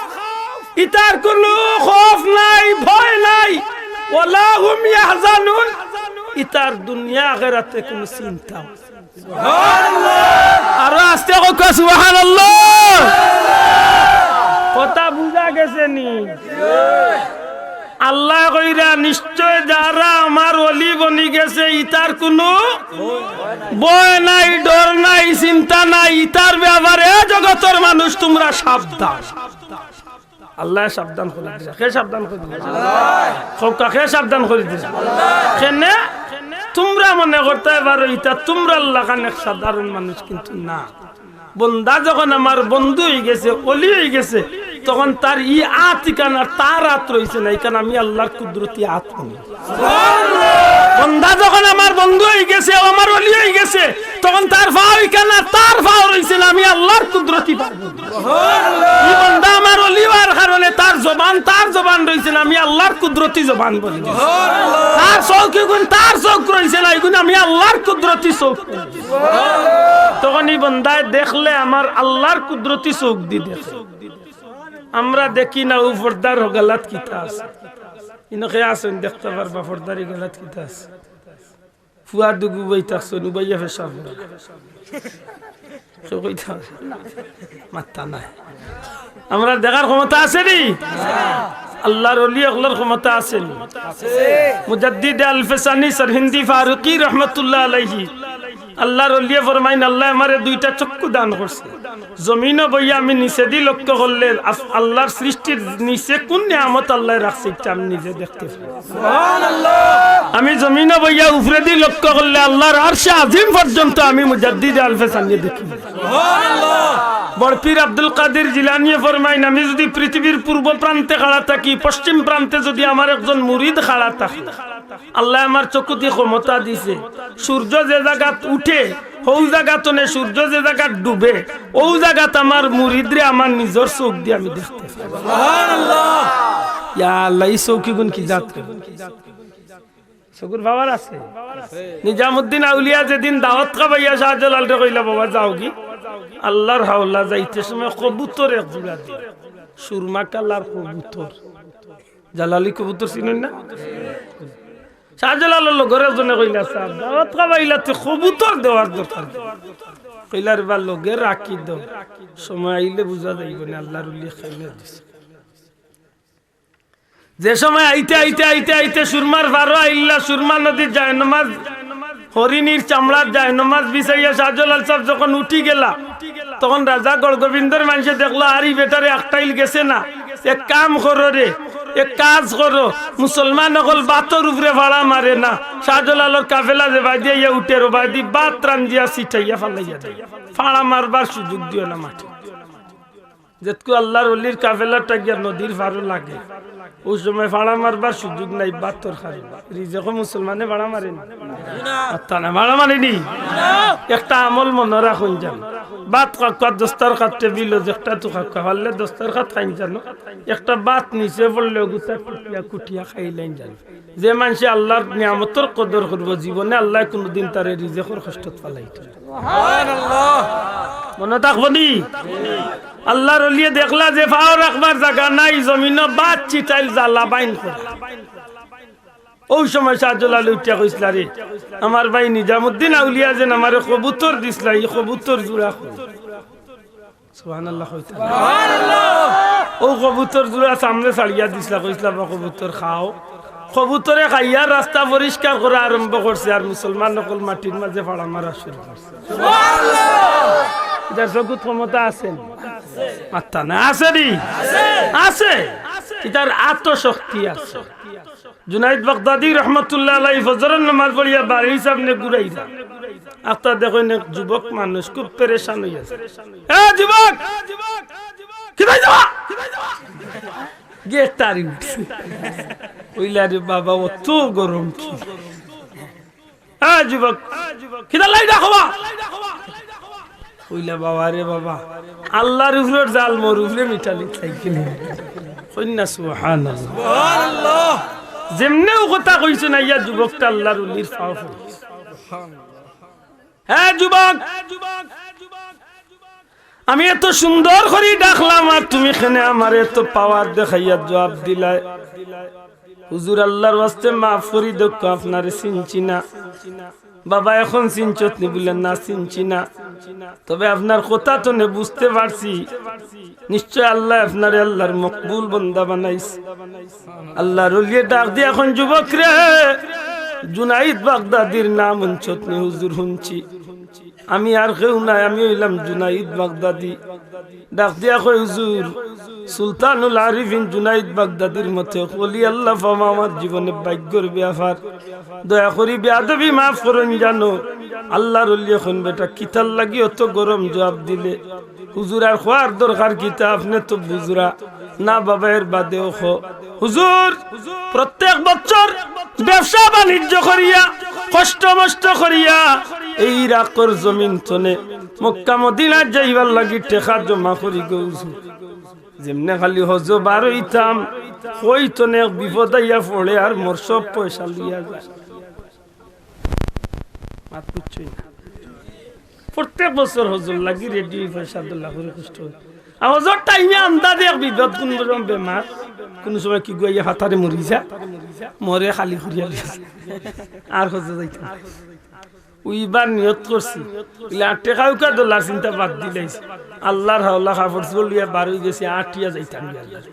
ইতার কুনু খৌফ নাই, ভয় নাই, ওয়ালা হুম ইয়াহজানুন, ইতার দুনিয়া আখেরাতে কুনু চিন্তা নাই। আরো আস্তে কউক্কা, সুবহানাল্লাহ। কথা বুঝা গেছে নি? আল্লায় কইরা, নিশ্চয় যারা আমার অলি বনি গেছে, ইতার কুনু ভয় নাই, ডর নাই, চিন্তা নাই, ইতার ব্যাপারে জগতর মানুষ তুমরা সাবধান। আল্লায় সাবধান করি দিরা। কে সাবধান করি দিরা? কউক্কা, কে সাবধান করি দিরা? কেনে? তুমরা মনে করতায় পারো ইতা তুমরার লাখান এক সাধারণ মানুষ, কিন্তু না। বন্দা যখন আমার বন্ধু অইগেছে, অলি অইগেছে, তখন তার ই আত ইখান আর তার আত রইছে না, ইখান আমি আল্লার কুদরতি আত বনি। বন্দা যখন আমার বন্ধু অইগেছে, ও আমার অলি অইগেছে, তখন তার পাও ইখান আর তার পাও রইছে না, আমি আল্লার কুদরতি পাও। ই বন্দা আমার অলি অওয়ার কারণে তার জবান, তার জবান রইছে না, আমি আল্লার কুদরতি জবান বলি। তার চউখ ইগুন, তার চউখ রইছে না, ইগুন আমি আল্লার কুদরতি চউখ। তখন ই বন্দায় দেখলে আমার আল্লার কুদরতি চউখ দি দেখে। আমরা দেখি না, অউ পর্দার হগালাত কিতা আছে। ইনো কে আছইন, দেখতা পারবা পর্দার ইগালাত কিতা আছে। ফুয়া দুগু বই থাকছইন, উবাইয়া পেশাব করে। কেউ কইতা পারে না। মাত্তা নাই। আমরার দেখার ক্ষমতা আছে নি? আল্লার অলি অকলর ক্ষমতা আছে নি? মুজাদ্দিদে আলফে সানি সরহিন্দি ফারুকি রহমতুল্লাহ আলাইহি, আল্লার অলিয়ে ফরমাইন, আল্লায় আমারে দুইটা চক্ষু দান করছে। জমিনো বইয়া আমি নিচেদি লক্ষ্য করলে আস-, আল্লার সৃষ্টির নিচে কুন নিয়ামত আল্লায় রাখছে, ইটা আমি নিজে দেখতে পাই। আমি জমিনো বইয়া উপরেদি লক্ষ্য করলে আল্লার আরশে আজিম পর্যন্ত আমি মুজাদ্দিদে আলফে সানিয়ে দেখি। বড় পীর আব্দুল কাদির জিলানিয়ে ফরমাইন, আমি যুদি পৃথিবীর পূর্ব প্রান্তে খাড়া থাকি, পশ্চিম প্রান্তে যুদি আমার একজন মুরিদ খাড়া থাকে, আল্লায় আমার চক্ষুদি ক্ষমতা দিছে, সূর্য যে জাগাত উঠে, হউ জাগাত অনে সূর্য যে জাগাত ডুবে, অউ জাগাত আমার মুরিদরে আমার নিজর চউখ দি আমি দেখতে পাই। ইয়া আল্লাহ, ই চউখ ইগুন কি জাত রে? চউখর পাওয়ার আছে। নিজামুদ্দিন আউলিয়া যেদিন দাওয়াত খাবাইয়া শাহজালালরে কইলা, "বাবা, যাওগি।" আল্লার হাওলা যাইতে সময় কবুতর এক জুড়া দিল, সুরমা কালার কবুতর। জালালি কবুতর চিনইন না? শাহজালালর লগর একজনে কইলা, "সাব, দাওয়াত খাবাইলা তে কবুতর দেওয়ার দরকার।" কইলা, "রে বা, লগে রাখি দেও, সময় আইলে বুঝা যাইবো নে, আল্লার অলি খাইলে দিছে।" যে সময় আইতে আইতে আইতে আইতে সুরমার পারো আইলা, সুরমা নদীর জায়নমাজ, হরিণীর চামড়ার জায়নমাজ বিছাইয়া শাহজালাল সাব যখন উঠি গেলা, তখন রাজা গড়গোবিন্দর মানষে দেখলো, আর ই বেটারে আখটাইল গেছে না, এক কাম করো রে, এক কাজ করো, মুসলমান অকল বাতর উপরে ফাড়া মারে না, শাহজালালর কাফেলা যেবায়দি আইয়া উঠের, অবায়দি বাত রান্দিয়া ছিটাইয়া ফালাইয়া দেও, ফাড়া মারবার সুযোগ দিও না মাটি। যেতকু আল্লার অলির কাফেলাটা গিয়া নদীর পারো লাগে, অউ সময় ফাড়া মারবার সুযোগ নাই, বাতর খালি। রিজেকও মুসলমানে ফাড়া মারে নি? আত্তা না, ফাড়া মারে নি? একটা আমল মনো রাখইন যানো। বাত খাউক্কা, দস্তরখাত টেবিলো যেকটাত খাউক্কা, পারলে দস্তরখাত খাইন যানো। একটা বাত নিচে পড়লে অগুতা কুটিয়া কুটিয়া খাইলাইন যানো। যে মানষে আল্লার নিয়ামতর কদর করবো, জীবনে আল্লায় কুনুদিন তারে রিজেকর কষ্টত ফালাইতো নায়। মনো থাকবো নি? আল্লার অলিয়ে দেখলা যে পাও রাখবার জাগা নাই, জমিনো বাত ছিটাইল, জ্বালা বাইন করা। অউ সময় শাহজালাল উঠিয়া কইছলা, "রে, আমার ভাই নিজামুদ্দিন আউলিয়া যেন আমারে কবুতর দিছলা, ই কবুতর জুড়া কই?" সুবহানাল্লাহ কইতা। অউ কবুতর জুড়া সামনে ছাড়িয়া দিছলা, কইছলা, "বা কবুতর খাও।" কবুতরে খাইয়া রাস্তা পরিষ্কার করা আরম্ভ করছে, আর মুসলমান অকল মাটির মাঝে ফাড়া মারা শুরু করছে। ইতার চউখত ক্ষমতা আছে নি? মাত্তা না, আছে নি? আছে। ইতার আত্মশক্তি আছে। জুনাইদ বাগদাদি রহমতুল্লাহ আলাইহি ফজরর নামাজ পড়িয়া বাড়ির সামনে ঘুরাইরা। আখতা দেখইন এক যুবক মানুষ খুব পেরেশান অইয়া আছে। "এ যুবক, কিতায় যাওয়া?" গেট তাড়ি উঠছে। কইলা, "রে বাবা, অত গরম কি?" "এ যুবক, কিতার লাগি ডাকো বা?" কইলা, "বাবা রে বাবা, আল্লার উপরর জাল মোর উপরে মিটালি চাইকিনি।" কইন না সুবহানাল্লাহ। যেমনে অউ কথা কইছইন, আইয়া যুবকটা আল্লার অলির পাও পড়ি। হে যুবক, আমি এত সুন্দর করি ডাকলাম, আর তুমি কেনে আমারে এত পাওয়ার দেখাইয়া জুয়াব দিলায়? হুজুর, আল্লার ওয়াস্তে মাফ করি দেউক্কা, আপনারে চিনছি না। বাবা, এখন চিনছত নি? বুলে, না, চিনছি না। তবে আপনার কথা তনে বুঝতে পারছি, নিশ্চয় আল্লায় আপনারে আল্লার মকবুল বন্দা বানাইছে। আল্লার অলিয়ে ডাক দিয়া কইন, যুবকরে, জুনাইদ বাগদাদির নাম হুনছত নি? হুজুর, হুনছি। আমি আর কেউ নায়, আমি অইলাম জুনাইদ বাগদাদি। ডাক দিয়া কয়, হুজুর, সুলতানুল আরিফিন জুনাইদ বাগদাদির মতো অলি আল্লা পাওয়া আমার জীবনে ভাগ্যর ব্যাপার। দয়া করি বেয়াদবি মাফ করইন জানো। আল্লার অলিয়ে কইন, বেটা, কিতার লাগি অত গরম জুয়াব দিলে? হুজুর, আর কওয়ার দরকার কিতা? আপনে তো বুজরা। না বাবা, এর বাদেও কও। হুজুর, প্রত্যেক বছর ব্যবসা বাণিজ্য করিয়া, কষ্ট মষ্ট করিয়া, এই ইরাকর জমিন তনে মক্কা মদিনাত যাইবার লাগি টেকা জমা করি গো হুজুর। যেমনে খালি হজো বার অইতাম, কই তনে এক বিপদ আইয়া পড়ে আর মোর সব পয়সা লইয়া যায়। মাত বুঝছইন না? প্রত্যেক বছর হজর লাগি রেডি অই পয়সা দোলা করি কষ্ট অই। আর হজর টাইমে আন্দাজে এক বিপদ, কুনু রকম বেমার, কুনু সময় কিগু আইয়া হাতারে মরি যায়, মরে খালি করিয়া লইয়া যায়। আর হজো যাইতাম না। অউ ইবার নিয়ত করছি, ইলা টেকা উকা দোলার চিন্তা বাদ দিলাইছি। আল্লার হাওলা কাপড় চোপড় লইয়া বার অই গেছি, আটিয়া যাইতাম গি আল্লার।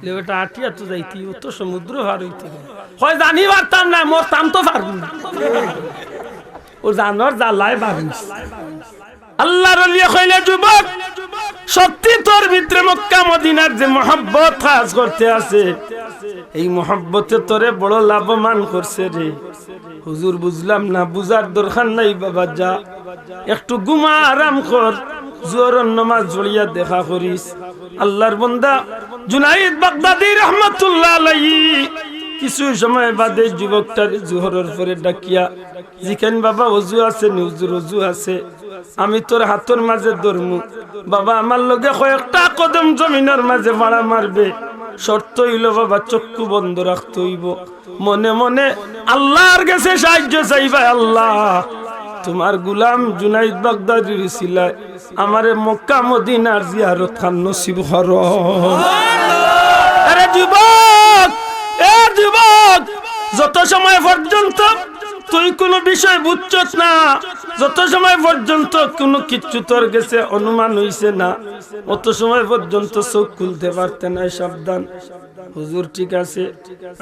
লে বেটা, আটিয়া তো যাইতি, অত সমুদ্র পার অইতে গেলে। কয়, জানি পারতাম না, মরতাম তো পারমু না। অউ জানর জ্বালায় বার অইছি। আল্লার অলিয়ে কইলে, যুবক, সত্যি তোর ভিতরে মক্কা মদিনার যে মহব্বত কাজ করতে আছে, এই মহব্বতে তোরে বড় লাভবান করছে রে। হুজুর, বুঝলাম না। বুঝার দরকার নাই বাবা, যা, একটু ঘুমা, আরাম কর, জোহরর নমাজ পড়িয়া দেখা করিস। আল্লার বন্দা জুনাইদ বাগদাদি রহমতুল্লাহ আলাইহি কিছু সময় বাদে যুবকটারে জোহরর পরে ডাকিয়া জিকাইন, বাবা, অজু আছে নি? হুজুর, অজু আছে। আমি তোর হাতর মাঝে ধরমু। বাবা, আমার লগে কয়েকটা কদম জমিনর মাঝে ফাড়া মারবে। শর্ত অইলো বাবা, চক্ষু বন্ধ রাখতে অইবো। মনে মনে আল্লার গেছে সাহায্য চাইবায়, আল্লা, তুমার গুলাম জুনাইদ বাগদাদির উছিলায় আমারে মক্কা মদিনার জিয়ারত খান নসিব করো। আরে যুবক, এ যুবক, যত সময় পর্যন্ত তুই কুনু বিষয় বুঝছস না, যত সময় পর্যন্ত কুনু কিচ্ছু তোর গেছে অনুমান অইছে না, অত সময় পর্যন্ত চউখ খুলতে পারতে নায়, সাবধান। হুজুর, ঠিক আছে,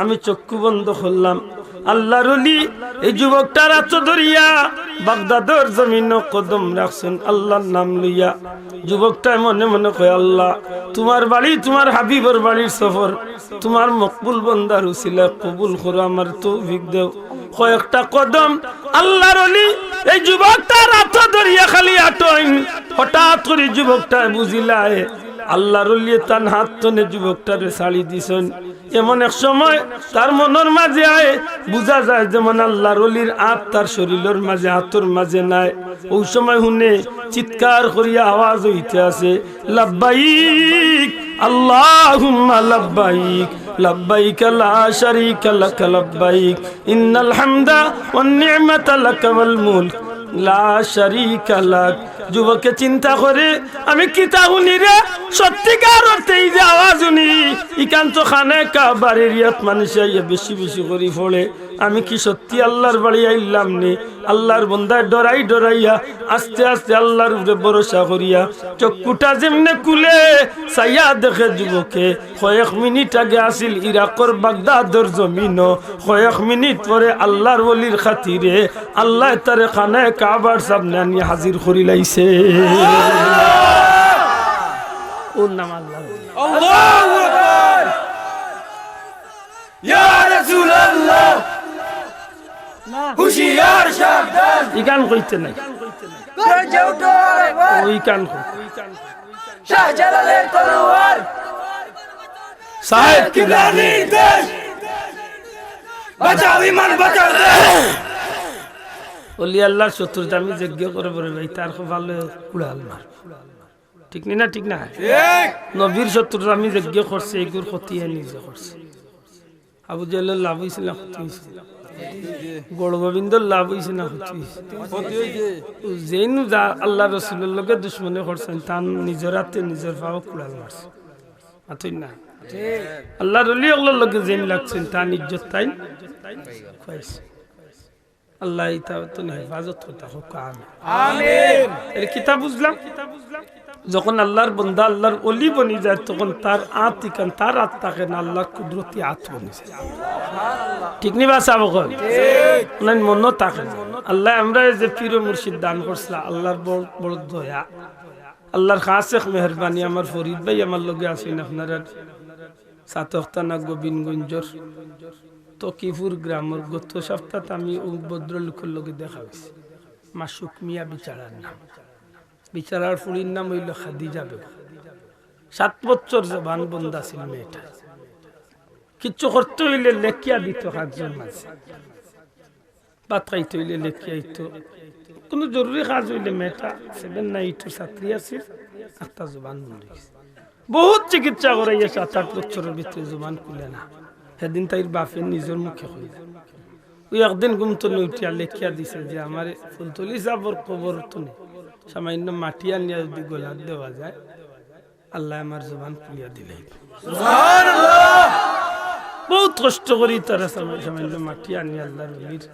আমি চক্ষু বন্ধ করলাম। আল্লার অলি এই যুবকটার আতো ধরিয়া বাগদাদর জমিনো কদম রাখছইন আল্লার নাম লইয়া। যুবকটায় মনে মনে কয়, আল্লা, তুমার বাড়ি, তুমার হাবিবর বাড়ির সফর, তুমার মকবুল বন্দার উছিলায় কবুল করো, আমারে তৌফিক দেও। কয়েকটা কদম আল্লার অলি এই যুবকটার আতো ধরিয়া খালি আটইন। হঠাৎ করি যুবকটায় বুঝিলায় আল্লার অলিয়ে তান হাত তনে যুবকটারে ছাড়ি দিছইন। এমন এক সময় তার মনর মাঝে আয়, বুঝা যায় যেমন আল্লার অলির আত তার শরীলর মাঝে, আতর মাঝে নাই। অউ সময় হুনে চিৎকার করিয়া আওয়াজ অইতে আছে, লাব্বাইক আল্লাহুম্মা লাব্বাইক, লাব্বাইক লা শারীকা লাকা লাব্বাইক, ইন্নাল হামদা ওয়ান নি'মাতা লাকা ওয়াল মুলক, লা শারীকা লাক। যুবকে চিন্তা করে, আমি কিতা হুনি রে? সত্যিকার অর্থে এই যে আওয়াজ হুনি, ইখান তো খানায়ে কাবার এরিয়াত মানুষ আইয়া বেশি বেশি করি পড়ে। আমি কি সত্যি আল্লার বাড়ি আইলাম নি? আল্লার বন্দায় ডরাই ডরাইয়া আস্তে আস্তে আল্লার উপরে ভরসা করিয়া চক্ষুটা যেমনে খুলে, চাইয়া দেখে যুবকে কয়েক মিনিট আগে আছিল ইরাকর বাগদাদর জমিনো, কয়েক মিনিট পরে আল্লার অলির খাতিরে আল্লায় তারে খানায়ে কাবার সামনে আনি হাজির করিলাইছে। অউর নাম আল্লার অলি। আল্লাহু আকবার। ইয়া রাসূলুল্লাহ। হুঁশিয়ার সাবধান। ইখান কইতে নাই। গর্জে উঠো আরেকবার। অউ ইখান কই। শাহজালালের তলোয়ার। সাহেব কিবলার নির্দেশ। বাঁচাও ইমান, বাঁচাও দেশ। অলি আল্লার শত্রুতামি যেগিয়ে করে বড় ভাই, তার কপালো কুড়াল মার। ঠিক নি না? ঠিক না? ঠিক। নবীর শত্রুতামি যেগিয়ে করছে, এগুর ক্ষতি এ নিজে করছে। আবু জেহেলর লাভ অইছে না ক্ষতি অইছে? গৌর গোবিন্দর লাভ অইছে না ক্ষতি অইছে? যেইন যা আল্লার রসুলর লগে দুশমনি করছইন, তান নিজর আতে নিজর পাও কুড়াল মারছে। মাতইন না? আল্লার অলি অকলর লগে যেইন লাগছইন, তান ইজ্জত তাইন খুয়াইছে। আল্লায় ইতা তো হেফাজত করতা হউক, আমিন। আমিন। এর কিতা বুঝলাম? যখন আল্লার বন্দা আল্লার অলি বনি যায়, তখন তার আত ইখান, তার আত থাকে না, আল্লার কুদরতি আত বনি যায়। ঠিক নি বা সাব অকল? ঠিক। মানে মনো থাকে না। আল্লায় আমরারে যে পীর ও মুর্শিদ দান করছলা, আল্লার বড়, বড় দয়া, আল্লার খাস এক মেহেরবানি। আমার ফরিদ ভাই আমার লগে আছইন, আপনারার ছাতক থানা গোবিন্দগঞ্জর তকিপুর গ্রামর। গত সপ্তাত আমি অউ ভদ্রলোকর লগে দেখা অইছে। মাসুক মিয়া বিচারার নাম। বিচারার ফুড়ির নাম অইলো খাদিজা বেগম। সাত বছর জবান বন্ধ আছিল মেয়েটা। কিচ্ছু করতে অইলে লেখিয়া দিত কাগজর মাঝে। ভাত খাইতে অইলে লেখিয়া আইতো। কুনু জরুরি কাজ অইলে মেয়েটা সেভেন না এইটর ছাত্রী আছিল, আখতা জবান বন্ধ অইগেছে। বউত চিকিৎসা করাইয়া সাত আট বছরর ভিতরে জবান খুলে না। হেদিন তাইর বাপে নিজর মুখে কইলা। অউ একদিন ঘুম থনে উঠিয়া লেখিয়া দিছে যে আমারে ফুলতলি সাবর কবর থনে সামান্য মাটি আনিয়া যুদি গলাত দেওয়া যায়, আল্লায় আমার জবান খুলিয়া দিলাইবা। বউত কষ্ট করি তারা সামান্য মাটি আনিয়া আল্লার অলির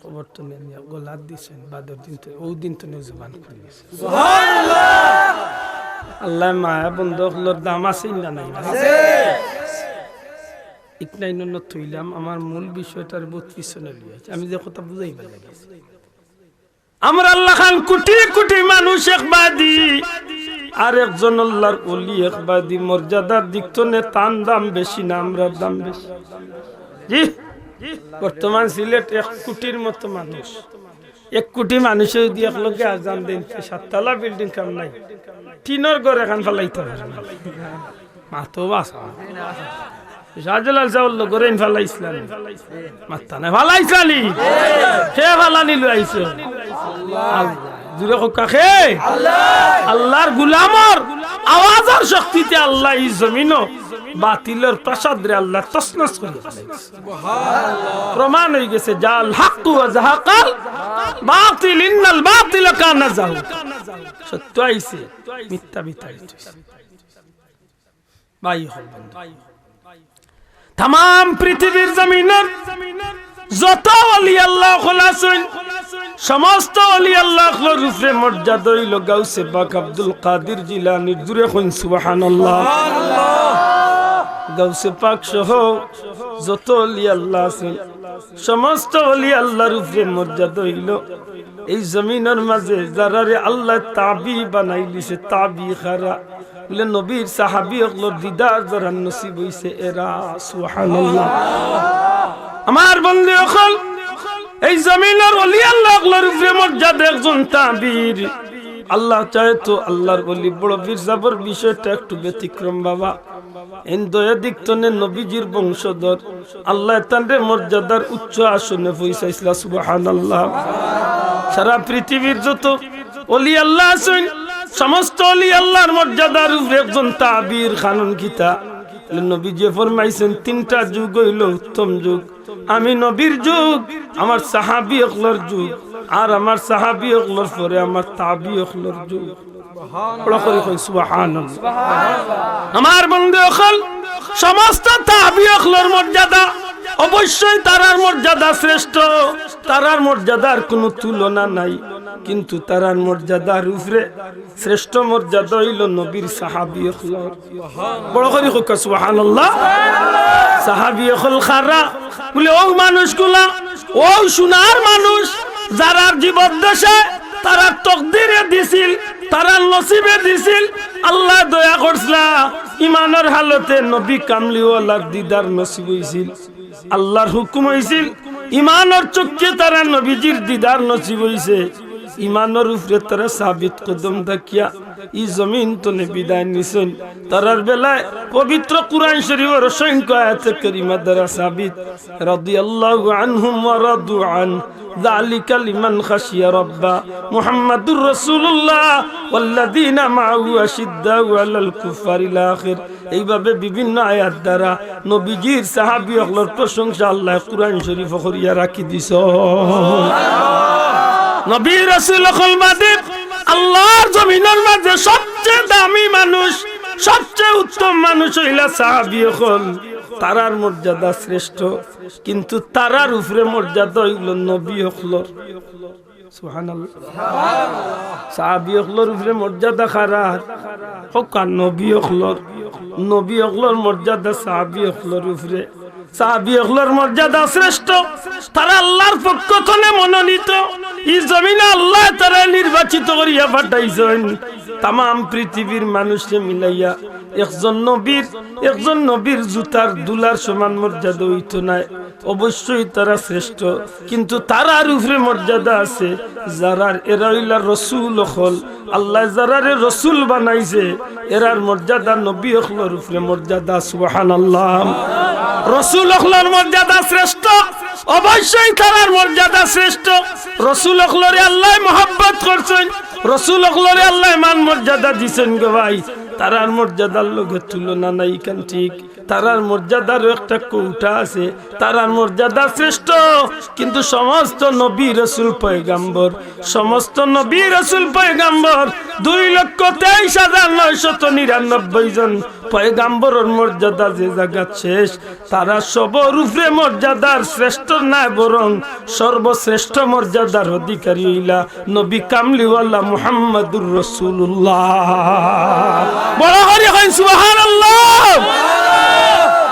কবর থনে আনিয়া গলাত দিছইন, বাদর দিন থনে, অউ দিন থনে জবান খুলি গেছে। আল্লায় মায়া বন্দা অকলর দাম আছে না নাই? ইকনাইন থইলাম, আমার মূল বিষয়টার বউত পিছনে লইয়া আইছি। আমি যে কথা বুঝাইবার লাগি আইছি, আমরার লাখান কুটি কুটি মানুষ একবাদি, আর একজন আল্লার অলি একবাদি। মর্যাদার দিক থনে তান দাম বেশি না আমরার দাম বেশি? জি, বর্তমান সিলেট এক কুটির মতো মানুষ। এক কুটি মানুষে যুদি একলগে আজান দেইন, তে সাততলা বিল্ডিং কাম নাই, টিনর ঘর এখান ফালাইতা পারবা না। মাতো বাসা। শাহজালাল সাবর লগরে ইন ফালাইছলা নি? মাত্তা নাই, ফালাইছলা নি? কে ফালানি লই আইছে? আল্লাহ। জুরে কউক্কা কে? আল্লার গুলামর আওয়াজর শক্তিতে আল্লায় ই জমিনো বাতিলর প্রাসাদরে আল্লায় তছনছ করিয়া ফালাইছে। প্রমাণ অইগেছে, জাআল হাক্কু ওয়া জাহাকাল বাতিল, ইন্নাল বাতিলা কানা জাহুকা। সত্য আইছে, মিথ্যা বিতাড়িত অইছে। ভাই অকল বন্ধু, তামাম পৃথিবীর জমিনর যত অলি আল্লাহ অকল আছইন, সমস্ত অলি আল্লাহ অকলর উপরে মর্যাদা অইলো গাউসে পাক আব্দুল কাদির জিলানীর। জুরে কইন সুবহানাল্লাহ। গাউসে পাক সহ যত অলি আল্লাহ আছইন, সমস্ত অলি আল্লাহর উপরে মর্যাদা অইলো। এই জমিনর মাঝে যারারে আল্লায় তাবি বানাইলিছে, তাবি কারা? বলে নবীর সাহাবী অকলর দিদার যারার নসিব অইছে এরা। সুবহানাল্লাহ। আমার বন্ধু অকল, এই জমিনর অলি আল্লাহ অকলর উপরে মর্যাদা একজন তাবির। আল্লাহ চায় তো আল্লাহর অলি বড় পীর সাবর বিষয়টা একটু ব্যতিক্রম বাবা। এইন দয়া দিক থনে নবীজির বংশধর, আল্লায় তানরে মর্যাদার উচ্চ আসনে পৌঁছাইছলা। সুবহানাল্লাহ। সারা পৃথিবীর যত অলি আল্লাহ আছইন, সমস্ত অলি আল্লাহর মর্যাদার উপরে একজন তাবির। কারণ কিতা? নবীজিয়ে ফরমাইছইন, তিনটা যুগ অইলো উত্তম যুগ। আমি নবীর যুগ, আমার সাহাবী অকলর যুগ, আর আমার সাহাবী অকলর পরে আমার তাবি অকলর যুগ। বড় করি কই সুবহানাল্লাহ। আমার বন্ধু অকল, সমস্ত তাবি অকলর মর্যাদা, অবশ্যই তারার মর্যাদা শ্রেষ্ঠ, তারার মর্যাদার কুনু তুলনা নাই, কিন্তু তারার মর্যাদার উপরে শ্রেষ্ঠ মর্যাদা অইলো নবীর সাহাবী অকলর। বড় করি কউক্কা সুবহানাল্লাহ। সাহাবী অকল কারা? বলে অউ মানুষগুলা, অউ সোনার মানুষ, যারার জীবদ্দশায় তারার তকদিরে দিছিল, তারার নসিবে দিছিল, আল্লায় দয়া করছলা, ইমানর হালতে নবী কামলিওয়ালার দিদার নসিব অইছিল। আল্লাহর হুকুম অইছিল, ইমানর চক্ষে তারার নবীজির দিদার নসিব অইছে। ইমানর উপরে তারা সাবিত কদম থাকিয়া ই জমিন তনে বিদায় নিছইন। তারার বেলায় পবিত্র কুরআন শরীফর অসংখ্য আয়াতে কারিমা দ্বারা সাবিত, রাদিয়াল্লাহু আনহুম ওয়া রাদু আন, যালিকা লিমান খাশিয়া রাব্বা, মুহাম্মাদুর রাসূলুল্লাহ ওয়াল্লাযীনা মাআহু আশিদ্দাউ আলাল কুফফার ইলা আখির। এইভাবে বিভিন্ন আয়াত দ্বারা নবীজির সাহাবী অকলর প্রশংসা আল্লায় কুরআন শরীফো করিয়া রাখি দিছইন। নবী রাসূল অকল বাদে আল্লার জমিনর মাঝে সবচেয়ে দামি মানুষ, সবচেয়ে উত্তম মানুষ অইলা সাহাবী অকল। তারার মর্যাদা শ্রেষ্ঠ, কিন্তু তারার উপরে মর্যাদা অইলো নবী অকলর। সুবহানাল্লাহ। সাহাবী অকলর উপরে মর্যাদা কারার? কউক্কা, নবী অকলর। নবী অকলর মর্যাদা সাহাবী অকলর উপরে। সাহাবী অকলর মর্যাদা শ্রেষ্ঠ। তারা আল্লার পক্ষ তনে মনোনীত। ই জমিনো আল্লায় তারারে নির্বাচিত করিয়া পাঠাইছইন। তামাম পৃথিবীর মানুষরে মিলাইয়া একজন নবীর, একজন নবীর জুতার ধুলার সমান মর্যাদা অইতো নায়। অবশ্যই তারা শ্রেষ্ঠ, কিন্তু তারার উপরে মর্যাদা আছে যারার, এরা অইলা রসুল অকল। আল্লায় যারারে রসুল বানাইছে, এরার মর্যাদা নবী অকলর উপরে মর্যাদা। সুবহানাল্লাহ। রসুল অকলর মর্যাদা শ্রেষ্ঠ, অবশ্যই তারার মর্যাদা শ্রেষ্ঠ। রসুল অকলরে আল্লায় মহব্বত করছইন, রসুল অকলরে আল্লায় মান মর্যাদা দিছইন গো ভাই, তারার মর্যাদার লগে তুলনা নাই। ইখান ঠিক, তারার মর্যাদারও একটা কৌটা আছে। তারার মর্যাদা শ্রেষ্ঠ, কিন্তু সমস্ত নবী রসুল পয়গাম্বর, সমস্ত নবী রসুল পয়গাম্বর, দুই লক্ষ তেইশ হাজার নয়শত নিরানব্বই জন পয়গাম্বরর মর্যাদা যে জাগাত শেষ, তারা সবর উপরে মর্যাদার শ্রেষ্ঠ নায়, বরং সর্বশ্রেষ্ঠ মর্যাদার অধিকারী অইলা নবী কামলিওয়ালা মুহাম্মাদুর রাসূলুল্লাহ। বড় করি কইন সুবহানাল্লাহ।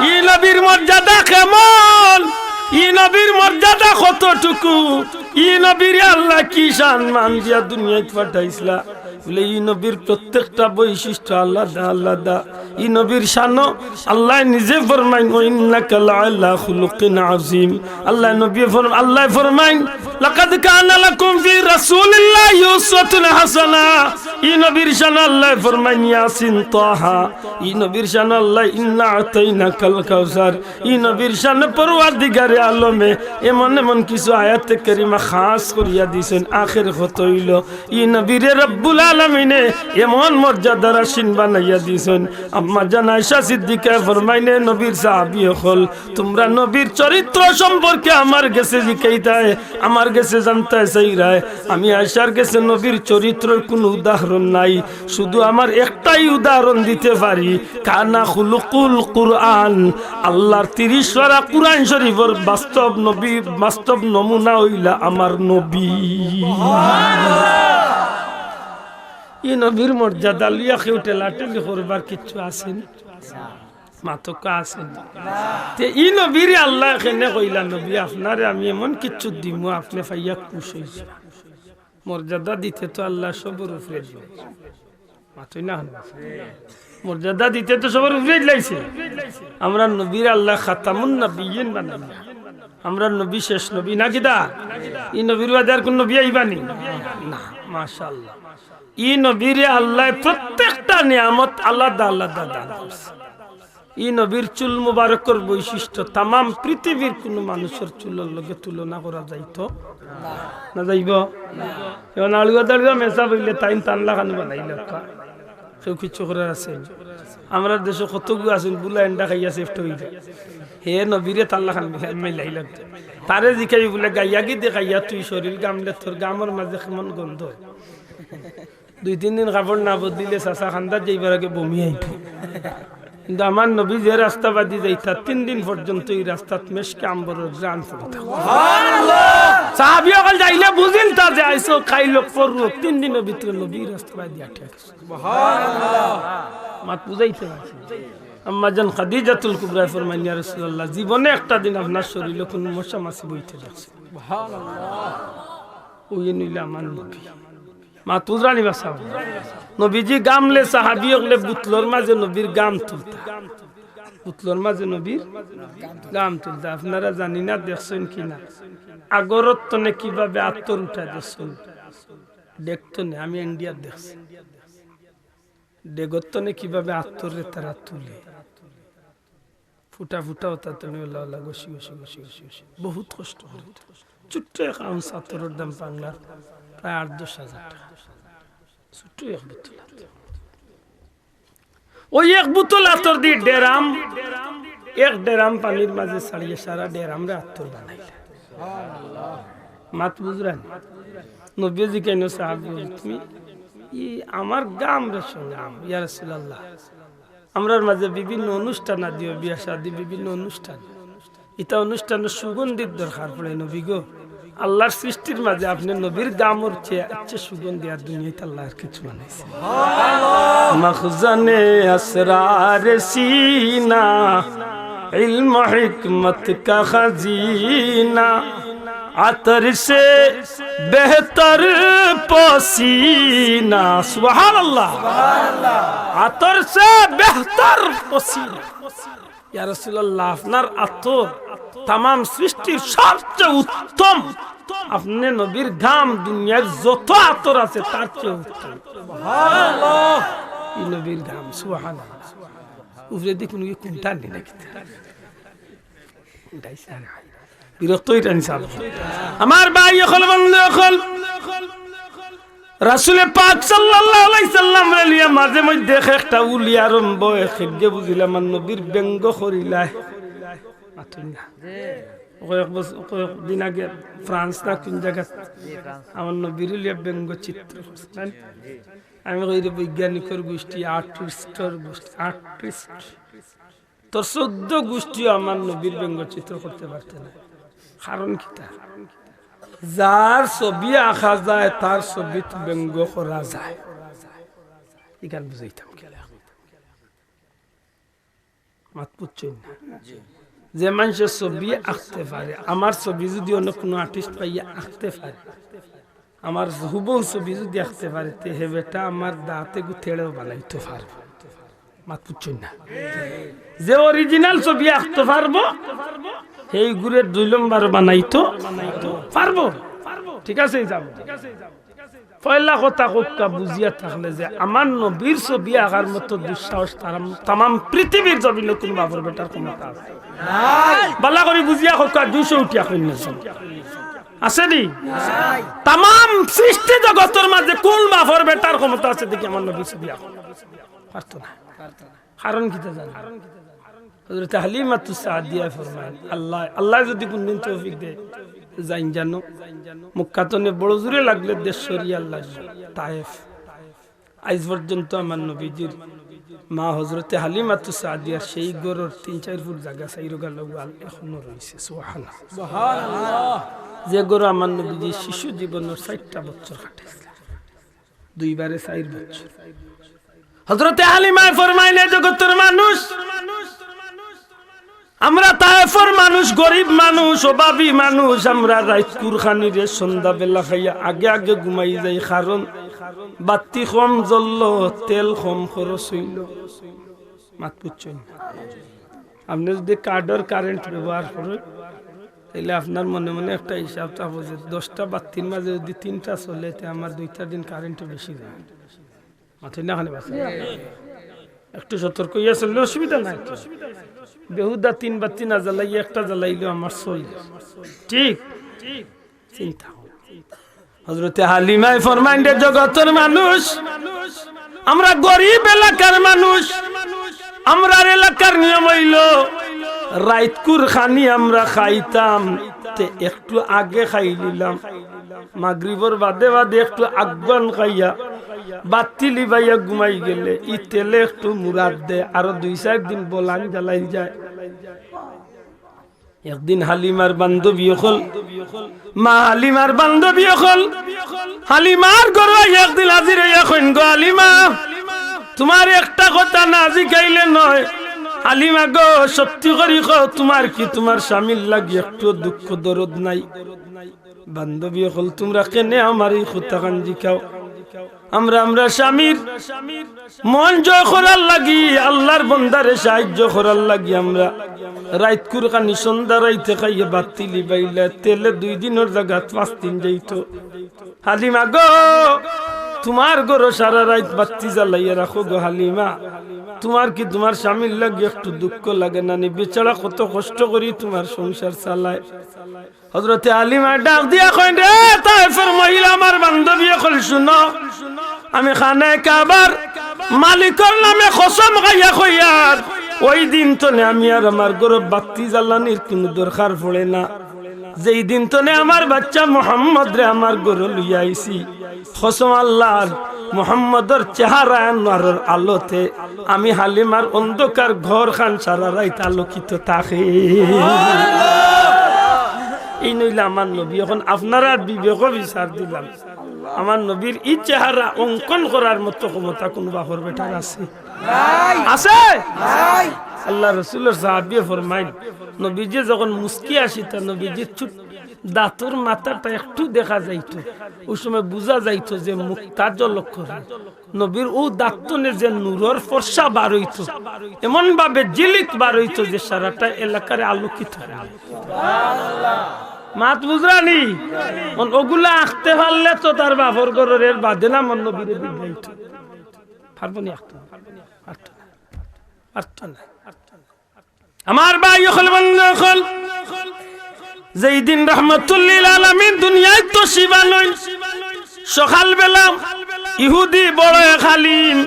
ই নবীর মর্যাদা কেমন? ই নবীর মর্যাদা কতটুকু? ই নবীরে আল্লায় কি শান মান দিয়া দুনিয়াত পাঠাইছলা? বলে, ই নবীর প্রত্যেকটা বৈশিষ্ট্য আলাদা আলাদা। ই নবীর শানো আল্লায় নিজে ফরমাইন, "ওয়া ইন্নাকা লাআলা খুলুকিন আযীম।" আল্লায় নবী ফরম-, আল্লায় ফরমাইন, "লাকাদ কানা লাকুম ফি রাসূলিল্লাহি উসওয়াতুন হাসানাহ।" ই নবীর শানো আল্লায় ফরমাইন, "ইয়াসিন, তাহা।" ই নবীর শানো আল্লায়, "ইন্না আতাইনাকাল কাউসার।" ই নবীর শানো পরওয়ারদিগারে আলমে এমন এমন কিছু আয়াতে কারিমা খাস করিয়া দিছইন। আখের কথা অইলো, ই নবীরে রব্বুল আলামিনে এমন মর্যাদার আসীন বানাইয়া দিছইন। আম্মা জান আয়েশা সিদ্দিকায় ফরমাইন, এ নবীর সাহাবী অকল, তুমরা নবীর চরিত্র সম্পর্কে আমার গেছে জিকাইতায়, আমার গেছে জানতায় চাইরায়। আমি আয়েশার গেছে নবীর চরিত্রর কুনু উদাহরণ নাই, শুধু আমার একটাই উদাহরণ দিতে পারি, কানা খুলুকুল কুরআন, আল্লার তিরিশ পারা কুরআন শরীফর বাস্তব নবী, বাস্তব নমুনা অইলা আমার নবী। ই নবীর মর্যাদা লইয়া কেউ ঠেলাঠেলি করবার কিচ্ছু আছে নি? মাতকা আছে নি? তে ই নবীরে আল্লায় কেনে কইলা, "নবী, আপনারে আমি এমন কিচ্ছু দিমু, আপনে পাইয়া খুশ অইযিবা।" মর্যাদা দিতে তো আল্লায় সবর উপরে দিবা। মাতইন না কেনে? মর্যাদা দিতে তো সবর উপরে দিলাইছে। আমরার নবীরে আল্লায় খাতামুন নাবিয়্যিন বানাইলা। আমরার নবী শেষ নবী না কিতা? ই নবীর বাদে আর কুন নবী আইবা নি? না, মাশাআল্লাহ। ই নবীরে আল্লায় প্রত্যেকটা নিয়ামত আলাদা আলাদা দান করছে। ই নবীর চুল মুবারকর বৈশিষ্ট্য তামাম পৃথিবীর কুনু মানুষর চুলর লগে তুলনা করা যাইতো না, যাইবো? এখন আলুয়া দালুয়া মেসাব অইলে তাইন তান লাখান বানাইলা। কেউ কিচ্ছু করার আছে নি? আমরার দেশো কতগু আছইন, বুলা এন্ডা খাইয়া সেফট অইযায়। হে নবীরে তার লাখান মিলা-, মিলাইলা। তারে জিকাইবো বুলে, "গাইয়া গি দেখাইয়া তুই শরীর গামলে তোর গামর মাঝে কেমন গন্ধ?" দুই তিন দিন কাপড় না বদলিলে চাচা কান্দাত যাইবার আগে বমি আইতো। কিন্তু আমার নবী যে রাস্তা বাদি যাইতা, তিন দিন পর্যন্ত ই রাস্তাত মেশকে আম্বরর ঘ্রাণ ফুটতা। সাহাবী অকল যাইলে বুঝিলতা যে আইছো, খাইলো পড়ুক, তিন দিনর ভিতরে নবী রাস্তা বাদি আটিয়া গেছে। মাত বুঝাইতে পারছি? আম্মা জান খাদিজাতুল কুবরায় ফরমাইন, "ইয়া রাসূলুল্লাহ, জীবনে একটা দিন আপনার শরীলো কুনু মশা মাছি বইতে দেখছি।" ওই নইলে আমার নবী। মাত বুঝরা নি বা? নবীজি গামলে সাহাবী অকলে বুতলর মাঝে নবীর গাম তুলতা। বুতলর মাঝে নবীর গাম তুলতা। আপনারা জানি না দেখছইন কি না, আগরর তনে কিভাবে আতর উঠায় দেখছইন। ডেগ তনে, আমি ইন্ডিয়াত দেখছি। ডেগর তনে কিভাবে আতররে তারা তুলে। ফুটা ফুটা অতা তনে ওলা ওলা ঘষি ঘষি ঘষি ঘষি ঘষি। বহুত কষ্ট করে। ছোট্ট এক আউন্স আতরর দাম বাংলার প্রায় আট দশ হাজার টেকা। ছোট্ট এক বোতল আতর। ওই এক বোতল আতর দি ডেরাম, এক ডেরাম পানির মাঝে ছাড়িয়া সারা ডেরামরে আতর বানাইলা। মাত বুঝরা নি? নবীয়ে জিকাইন সাহাবী, "তুমি ই আমার গামরে শুনাও, ইয়া রাসূলুল্লাহ।" আমরার মাঝে বিভিন্ন অনুষ্ঠান আদি অয়, বিয়া শাদী, বিভিন্ন অনুষ্ঠান। ইতা অনুষ্ঠানর সুগন্ধির দরকার পড়ে, নবী গো। আল্লাহর সৃষ্টির মাঝে আপনে নবীর গামর চেয়ে, চেয়ে সুগন্ধি আর দুনিয়াত আল্লায় আর কিছু বানাইছে? মখজানে আসরার সিনা, ইলম হিকমত কা খাজিনা, আতর সে বেহতর পসিনা। সুবহানাল্লাহ। আতর সে বেহতর পসিনা। ইয়া রাসূলুল্লাহ, আপনার আতর তামাম সৃষ্টির সবচেয়ে উত্তম। আপনে নবীর গাম দুনিয়ার যত আতর আছে তার চেয়ে উত্তম। সুবহানাল্লাহ। ই নবীর গাম, সুবহানাল্লাহ। উপরে দেখুন, ই কোনটা আনি নাকি? কোনটা আইছে? আরে ভাই, বিরক্ত অইরা নি সাব। আমার ভাই অকল, বন্ধু অকল, রাসূলে পাক সাল্লাল্লাহু আলাইহি সাল্লামরে লইয়া মাঝে মধ্যে এক একটা উলি আরম্ভ অয়, হেগে বুঝিলাম আমার নবীর ব্যঙ্গ করিলায়। মাতইন না। কয়েক বছর, কয়েক দিন আগে ফ্রান্স না কোন জাগাত আমার নবীরে লইয়া ব্যঙ্গ চিত্র করছে। আমি কই, "রে বৈজ্ঞানিকর গোষ্ঠী, আর্টিস্টর গোষ্ঠী, আর্টিস্ট।" তোর চৌদ্দ গোষ্ঠীও আমার নবীর ব্যঙ্গচিত্র করতে পারতে না। কারণ কিতা? যার ছবি আঁকা যায়, তার ছবিত ব্যঙ্গ করা যায়। ইখান বুঝাইতাম কিলা? মাত বুঝছইন না? যে মানষে ছবি আঁকতে পারে, আমার ছবি যুদি অন্য কুনু আর্টিস্ট পাইয়া আঁকতে পারে, আমার হুবহু ছবি যুদি আঁকতে পারে, তে হে বেটা আমার দাঁত এগু তেড়েও বানাইতো পারবো। মাত বুঝছইন না? যে অরিজিনাল ছবি আঁকতো পারবো, হেইগুরে দুই নম্বর বানাইতো পারবো। ঠিক আছে, যাবো। পয়লা কথা কউক্কা বুঝিয়া থাকলে যে আমার নবীর ছবি আঁকার মতো দুঃসাহস তারা, তামাম পৃথিবীর জমিনো কুনু বাপর বেটার ক্ষমতা আছে? বালা করি বুঝিয়া কউক্কা, দুইশো উঠিয়া কইন না। আছে নি? তামাম সৃষ্টি জগতর মাঝে কুন বাপর বেটার ক্ষমতা আছে দেখি আমার নবীর ছবি আঁকো? পারতো না। কারণ কিতা জানো? হযরতে হালিমাতুস সাদিয়ায় ফরমাইন, আল্লাহ, আল্লাহ যুদি কুনদিন তৌফিক দেয়, যাইন জানো, মক্কা তনে বড় জুরে লাগলে দেড়শো রিয়াল লাগবো, তায়েফ। আইজ পর্যন্ত আমার নবীজির মা হযরতে হালিমাতুস সাদিয়ার সেই ঘরর তিন চাইর ফুট জাগা চাইরোগা লওয়াল এখনো রইছে। সুবহানাল্লাহ। যে ঘরো আমার নবীজি শিশু জীবনর চাইরটা বছর কাটাইছিলা, দুইবারে চাইর বছর। হযরতে হালিমায় ফরমাইন, এ জগতর মানুষ, আমরা তায়েফর মানুষ, গরিব মানুষ, অভাবী মানুষ, আমরা রাইতকুর খানিরে সন্ধ্যাবেলা খাইয়া আগে আগে ঘুমাই যাই, কারণ বাত্তি কম জ্বললো, তেল কম খরচ অইলো। মাত বুঝছইন? আপনে যুদি কার্ডর কারেন্ট ব্যবহার করইন, তাইলে আপনার মনে মনে একটা হিসাব থাকবো যে দশটা বাত্তির মাঝে যুদি তিনটা চলে, তে আমার দুইটা দিন কারেন্ট বেশি যায়। মাতইন না খালি বাস। একটু সতর্ক অইয়া চললে অসুবিধা নাই তো। বেহুদা তিন বাত্তি না জ্বালাইয়া একটা জ্বালাইলেও আমার চলে। ঠিক? চিন্তা। হযরতে হালিমায় ফরমাইন, রে জগতর মানুষ, আমরা গরিব এলাকার মানুষ, আমরার এলাকার নিয়ম অইলো রাইতকুর খানি আমরা খাইতাম, তে একটু আগে খাইলিলাম। মাগরিবর বাদে বাদে একটু আগুয়ান খাইয়া, বাত্তি লিবাইয়া ঘুমাই গেলে, ই তেলে একটু মুরাদ দেয়, আরো দুই চাইর দিন বলান জ্বালাইল যায়। একদিন হালিমার বান্ধবী অকল, মা হালিমার বান্ধবী অকল, হালিমার ঘরো একদিন হাজির অইয়া কইন, "গো হালিমা, তুমার একটা কথা না জিকাইলে নয়। হালিমা গো, সত্যি করি কও, তুমার কি তুমার স্বামীর লাগি একটু দুঃখ দরদ নাই?" বান্ধবী অকল, তুমরা কেনে আমার ই কথাখান জিকাও? আমরা, আমরা স্বামীর মন জয় করার লাগি, আল্লার বন্দারে সাহায্য করার লাগি আমরা রাইত কুরকানি সন্ধ্যা রাইতে খাইয়া বাত্তি লিবাইলা, তেলে দুই দিনর জাগাত পাঁচ দিন যাইতো। হালিমা গো, তুমার ঘরো সারা রাইত বাত্তি জ্বালাইয়া রাখো গো হালিমা। তুমার কি তুমার স্বামীর লাগি একটু দুঃখ লাগে না নি? বেচারা কত কষ্ট করি তুমার সংসার চালায়। হযরতে হালিমায় ডাক দিয়া কইন, "রে তায়েফর মহিলা, আমার বান্ধবী অকল, শুনো, আমি খানায়ে কাবার মালিকর নামে কসম খাইয়া কইয়ার, ওই দিন তনে আমি আর আমার ঘরো বাত্তি জ্বালানির কুনু দরকার পড়ে না। যেই দিন তনে আমার বাচ্চা মোহাম্মদরে আমার ঘরো লইয়া আইছি, কসম আল্লার, মোহাম্মদর চেহারা আনোয়ারর আলোতে আমি হালিমার অন্ধকার ঘরখান সারা রাইত আলোকিত থাকে।" ইন অইলা আমার নবী। অখন আপনারার বিবেকো বিচার দিলাম, আমার নবীর ই চেহারা অঙ্কন করার মতো ক্ষমতা কুনু বাপর বেটার আছে? আছে? আল্লার রসুলর সাহাবিয়ে ফরমাইন, নবীজি যখন মুস্কি আসিতা, নবীজির চুট দাঁতর মাথাটা একটু দেখা যাইতো, ওই সময় বুঝা যাইতো যে মুখটা ঝলক করে। নবীর অউ দাঁত তনে যে নূরর ফর্সা বার অইতো, এমন ভাবে ঝিলিক বার অইতো যে সারাটা এলাকারে আলোকিত করে। মাত বুঝরানি? অন অগুলা আঁকতে পারলে তো তার বাপর ঘরর, এর বাদে না আমার নবীরে বিদায় দিতো। পারবো নি আঁকতে? পারতো না। পারতো না। আমার ভাই অকল, বন্ধু অকল, যেই দিন রহমতুল্লিল আলামিন দুনিয়াত তশরিফ আনইন, সকালবেলা ইহুদি বড় এক আলিম,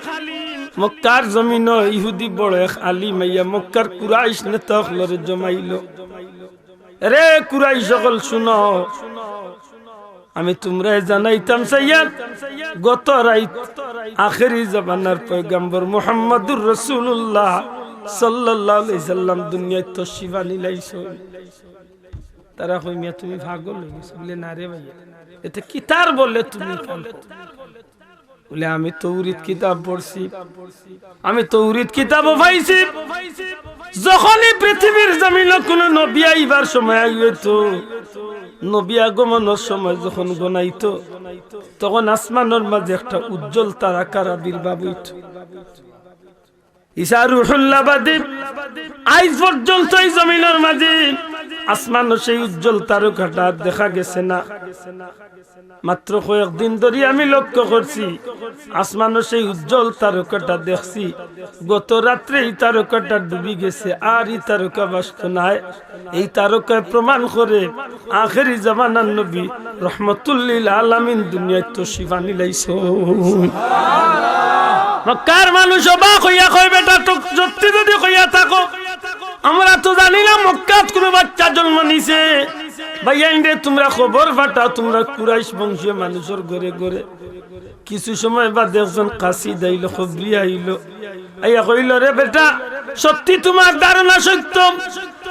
মক্কার জমিনো ইহুদি বড় এক আলিম আইয়া মক্কার কুরাইশ নেতা অকলরে জমাইলো। রে কুরাইশ অকল, শুনো, আমি তুমরারে জানাইতাম চাইয়ার, গত রাইত আখেরি জমানার পয়গাম্বর মুহাম্মাদুর রাসূলুল্লাহ সাল্লাল্লাহু আলাইহি সাল্লাম দুনিয়াত তশরিফ আনিলাইছইন। তারা কই, "মিয়া, তুমি পাগল অই গেছো?" বলে, "না রে ভাইয়া, এতে কিতার বলে তুমি কান?" বলে, "আমি তৌরিত কিতাব পড়ছি, আমি তৌরিত কিতাবো পাইছি, যখনই পৃথিবীর জমিনো কুনু নবী আইবার সময় আইতো, নবী আগমনর সময় যখন গনাইতো, তখন আসমানর মাঝে একটা উজ্জ্বল তারকার আবির্ভাব অইতো।" ঈসা রুহুল্লাহ বাদে আইজ পর্যন্ত এই জমিনর মাঝে আসমানো সেই উজ্জ্বল তারকাটা দেখা গেছে না। মাত্র কয়েকদিন ধরি আমি লক্ষ্য করছি, আসমানো সেই উজ্জ্বল তারকাটা দেখছি। গত রাত্রে এই তারকাটা ডুবি গেছে, আর এই তারকা ভাসতো নায়। এই তারকায় প্রমাণ করে আখেরি জামানার নবী রহমতুল্লিল আলামিন দুনিয়াত তশরিফ আনিলাইছইন। মক্কার মানুষ অবাক অইয়া কয়, "বেটা, তো সত্যি যদি কইয়া থাকো, আমরা তো জানি না মক্কাত কুনু বাচ্চা জন্ম নিছে।" ভাইয়াইন রে, তুমরা খবর পাঠাও, তুমরা কুরাইশ বংশীয় মানুষর ঘরে ঘরে। কিছু সময় বাদে একজন কাসিদ আইলো, খবরি আইলো, আইয়া কইলো, "রে বেটা, সত্যি তুমার ধারণা সত্য,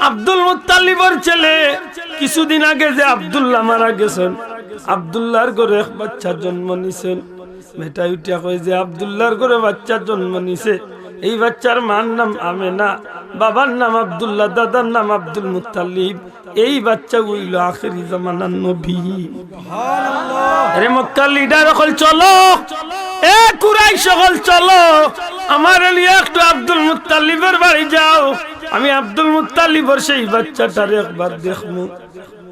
আব্দুল মুত্তালিবর ছেলে, কিছুদিন আগে যে আব্দুল্লাহ মারা গেছইন, আব্দুল্লাহর ঘরে এক বাচ্চা জন্ম নিছইন।" বেটায় উঠিয়া কয় যে, "আব্দুল্লাহর ঘরে বাচ্চা জন্ম নিছে, এই বাচ্চার মার নাম আমেনা, বাবার নাম আব্দুল্লাহ, দাদার নাম আব্দুল মুত্তালিব।" এই বাচ্চা অইলো আখেরি জমানার নবী। আরে মক্কার লিডার অকল চলো, এ কুরাইশ অকল চলো, আমারে লইয়া একটু আব্দুল মুত্তালিবর বাড়ি যাও, আমি আব্দুল মুত্তালিবর সেই বাচ্চাটারে একবার দেখমু।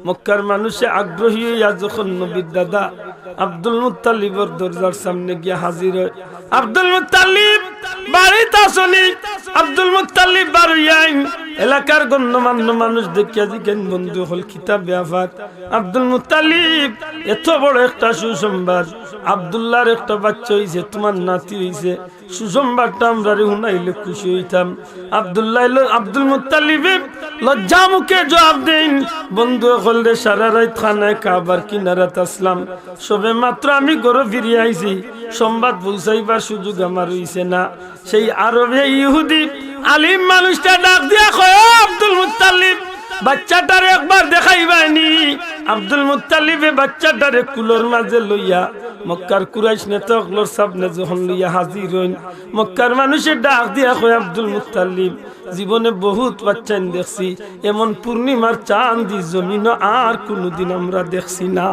মক্কার মানুষে আগ্রহী অইয়া যখন নবীর দাদা আব্দুল মুত্তালিবর দরজার সামনে গিয়া হাজির অয়, আব্দুল মুত্তালিব বাড়িত আছনি? আব্দুল মুত্তালিব বারইয়া আইন। এলাকার গণ্যমান্য মানুষ দেখিয়া জিগাইন, "বন্ধু অকল, কিতা ব্যাপার?" আব্দুল মুত্তালিব, "এত বড় একটা সুসংবাদ, আব্দুল্লাহর একটা বাচ্চা অইছে, তুমার নাতি অইছে, সুসংবাদটা আমরারে হুনাইলে খুশি অইতাম।" আব্দুল্লাহ ল-, আব্দুল মুত্তালিবে লজ্জা মুখে জবাব দেইন, "বন্ধু অকল রে, সারা রাইত খানায়ে কাবার কিনারাত আছলাম, সবে মাত্র আমি ঘরো ফিরি আইছি, সংবাদ পৌঁছাইবার সুযোগ আমার অইছে না।" সেই আরবে ইহুদি আলিম মানুষটা ডাক দিয়া কয়, "ও আব্দুল মুত্তালিব, বাচ্চাটারে একবার দেখাইবায় নি?" আব্দুল মুত্তালিবে বাচ্চাটারে কুলর মাঝে লইয়া মক্কার কুরাইশ নেতা অকলর সামনে যখন লইয়া হাজির অইন, মক্কার মানুষে ডাক দিয়া কয়, "আব্দুল মুত্তালিব, জীবনে বহুত বাচ্চাইন দেখছি, এমন পূর্ণিমার চান্দ ই জমিনো আর কুনুদিন আমরা দেখছি না।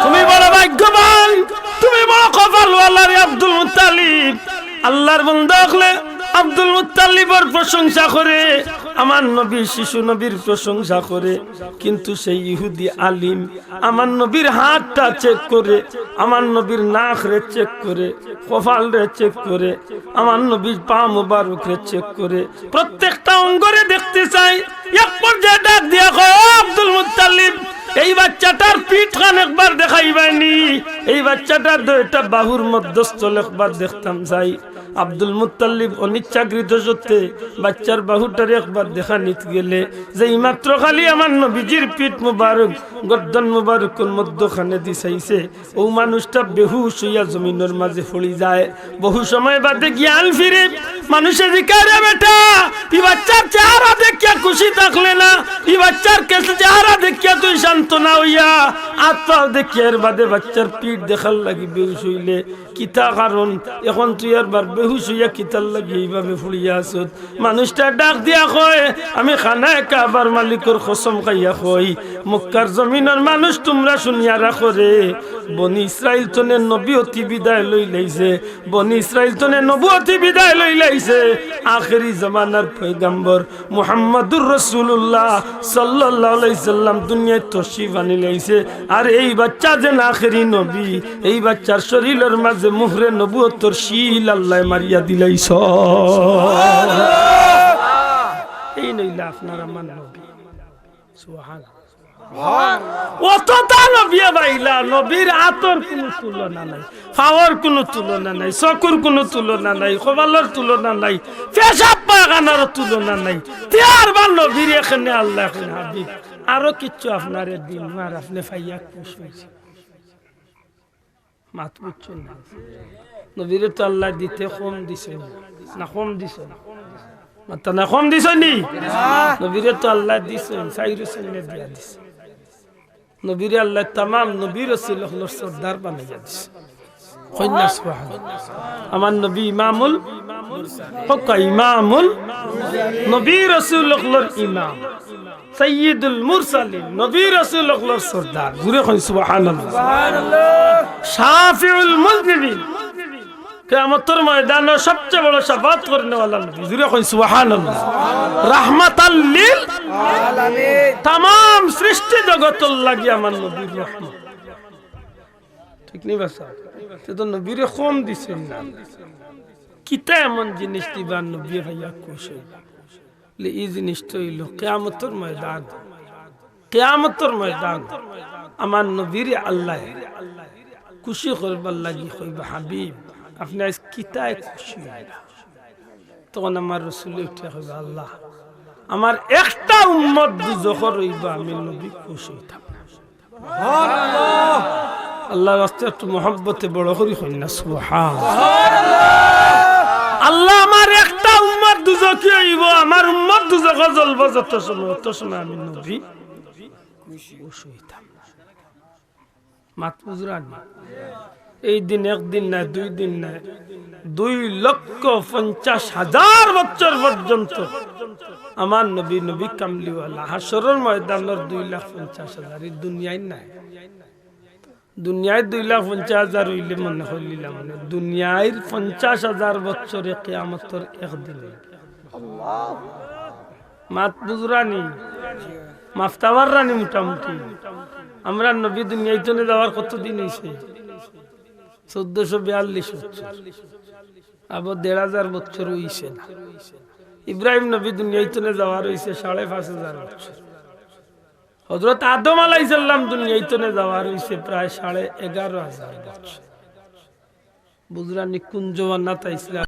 তুমি বড় ভাগ্যবান, তুমি বড় কপালওয়ালা রে আব্দুল মুত্তালিব, আল্লাহর বন্দা অকলে আব্দুল মুত্তালিবর প্রশংসা করে, আমার নবী, শিশু নবীর প্রশংসা করে, কিন্তু সেই ইহুদি আলিম আমার নবীর হাতটা চেক করে, আমার নবীর নাক রে চেক করে, কপাল রে চেক করে, আমার নবীর পা মুবারক রে চেক করে, প্রত্যেকটা অঙ্গরে দেখতে চাই। এক পর্যায়ে ডাক দিয়া কয়, "ও আব্দুল মুত্তালিব, এই বাচ্চাটার পিঠ খান একবার দেখাইবায়নি, এই বাচ্চাটার দুইটা বাহুর মধ্যস্থল একবার দেখতাম চাই।" আব্দুল মুত্তালিব অনিচ্ছাকৃত সত্ত্বে বাচ্চার বাহুটারে একবার দেখানিত গেলে, যেই মাত্র খালি আমার নবীজির পিঠ মুবারক, গর্দন মুবারকর মধ্যখানে দি চাইছে, অউ মানুষটা বেহুশ অইয়া জমিনর মাঝে পড়ি যায়। বহু সময় বাদে জ্ঞান ফিরে। মানুষে জিকায়, "রে বেটা, ই বাচ্চার চেহারা দেখিয়া খুশি থাকলে না, ই বাচ্চার কেসে চেহারা দেখিয়া তুই সান্ত্বনা অইয়া, আত পাও দেখিয়া এর বাদে বাচ্চার পিঠ দেখার লাগি বেহুশ অইলে কিতা কারণ? এখন তুই আরবার বেহুশ অইয়া কিতার লাগি এইভাবে পড়িয়া আছত?" মানুষটা ডাক দিয়া কয়, "আমি খানায়ে কাবার মালিকর কসম খাইয়া কই, মক্কার জমিনর মানুষ তুমরা শুনিয়া রাখো রে, বনি ইসরাইল তনে নবুয়তি বিদায় লইলাইছে, বনি ইসরাইল তনে নবুয়তি বিদায় লইলাইছে, আখেরি জমানার পয়গাম্বর মুহাম্মাদুর রাসূলুল্লাহ সাল্লাল্লাহু আলাইহি সাল্লাম দুনিয়াত তশরিফ আনিলাইছে। আর এই বাচ্চা যেন আখেরি নবী, এই বাচ্চার শরীলর মাঝে মুহরে নবুয়তর সিল আল্লায় মারিয়া দিলাইছইন।" এই নইলা আপনার আমার নবী। সুবহান। অততা নবী বাইলা, নবীর আতর কুনু তুলনা নাই, পাওর কুনু তুলনা নাই, চকুর কুনু তুলনা নাই, কপালর তুলনা নাই, পেশাব পায়খানার তুলনা নাই। তে আরবার নবীর এখানে আল্লাহ, এখানে হাবিব, আরো কিচ্ছু আপনারে দিন আর আপনে পাইয়া খুশ অইছে। মাত বুঝছইন না? নবীরে তো আল্লায় দিতে কম দিছইন না, না কম দিছইন? মাত্তা না কম দিছইন নি? নবীরে তো আল্লায় দিছইন, চাইরো চাইন্নে দিয়া দিছইন। নবীরে আল্লায় তামাম নবী রাসূল অকলর সর্দার বানাইয়া দিছইন। কইন না সুবহানাল্লাহ। আমার নবী ইমামুল হক, ইমামুল নবী রাসূল অকলর ইমাম। সাইয়্যিদুল মুরসালিন, নবী রাসূল অকলর সর্দার। জুরে কইন সুবহানাল্লাহ। শাফিউল মুজনিবিন, কিয়ামতর ময়দানো সবচেয়ে বড় শাফাআত করনেওয়ালা নবী। জুরে কইন সুবহানাল্লাহ। রাহমাতাল লিল আলামিন, তামাম সৃষ্টি জগতর লাগি আমার নবীর রহমত। ঠিক নি বাসা? তে তো নবীরে কম দিছইন না। কিতা এমন জিনিস দিবা নবী পাইয়া খুশ অইবা? লে, ই জিনিসটা অইলো কিয়ামতর ময়দান। কিয়ামতর ময়দান আমার নবীরে আল্লায় খুশি করবার লাগি কইবা, "হাবিব, আপনে আইজ কিতায় খুশি অইলা?" তখন আমার রসুলে উঠিয়া কইবা, "আল্লাহ, আমার একটা উম্মত দুজখো রইবা, আমি নবী খুশ অইতাম।" আল্লাহর ওয়াস্তে একটু মহব্বতে বড় করি কইন না, সুবহান। "আল্লাহ, আমার একটা উম্মত দুজখি অইবো, আমার উম্মত দুজখো জ্বলবো যত সময়, অত সময় আমি নবী খুশ অইতাম।" মাত বুঝরা নি? এই দিন একদিন নায়, দুই দিন নায়, দুই লক্ষ পঞ্চাশ হাজার বছর পর্যন্ত আমার নবী, নবী কামলিওয়ালা, হাশরর ময়দানর দুই লাখ পঞ্চাশ হাজার, ই দুনিয়ার নায়। দুনিয়ার দুই লাখ পঞ্চাশ হাজার অইলে মনে করিলাম, মানে, দুনিয়ার পঞ্চাশ হাজার বছরে কিয়ামতর একদিন অইবো। মাত বুঝরা নি? মাফতা পাররা নি মোটামুটি? আমরার নবী দুনিয়াইতনে যাওয়ার কতদিন অইছে? চৌদ্দশো বিয়াল্লিশ বছর। আবো দেড় হাজার বছর অইছে না। ইব্রাহিম নবী দুনিয়াইতনে যাওয়ার অইছে সাড়ে পাঁচ হাজার বছর। হযরত আদম আলাইহিস সালাম দুনিয়াইতনে যাওয়ার অইছে প্রায় সাড়ে এগারো হাজার বছর। বুঝরা নি কুন জমানাত আইছলা?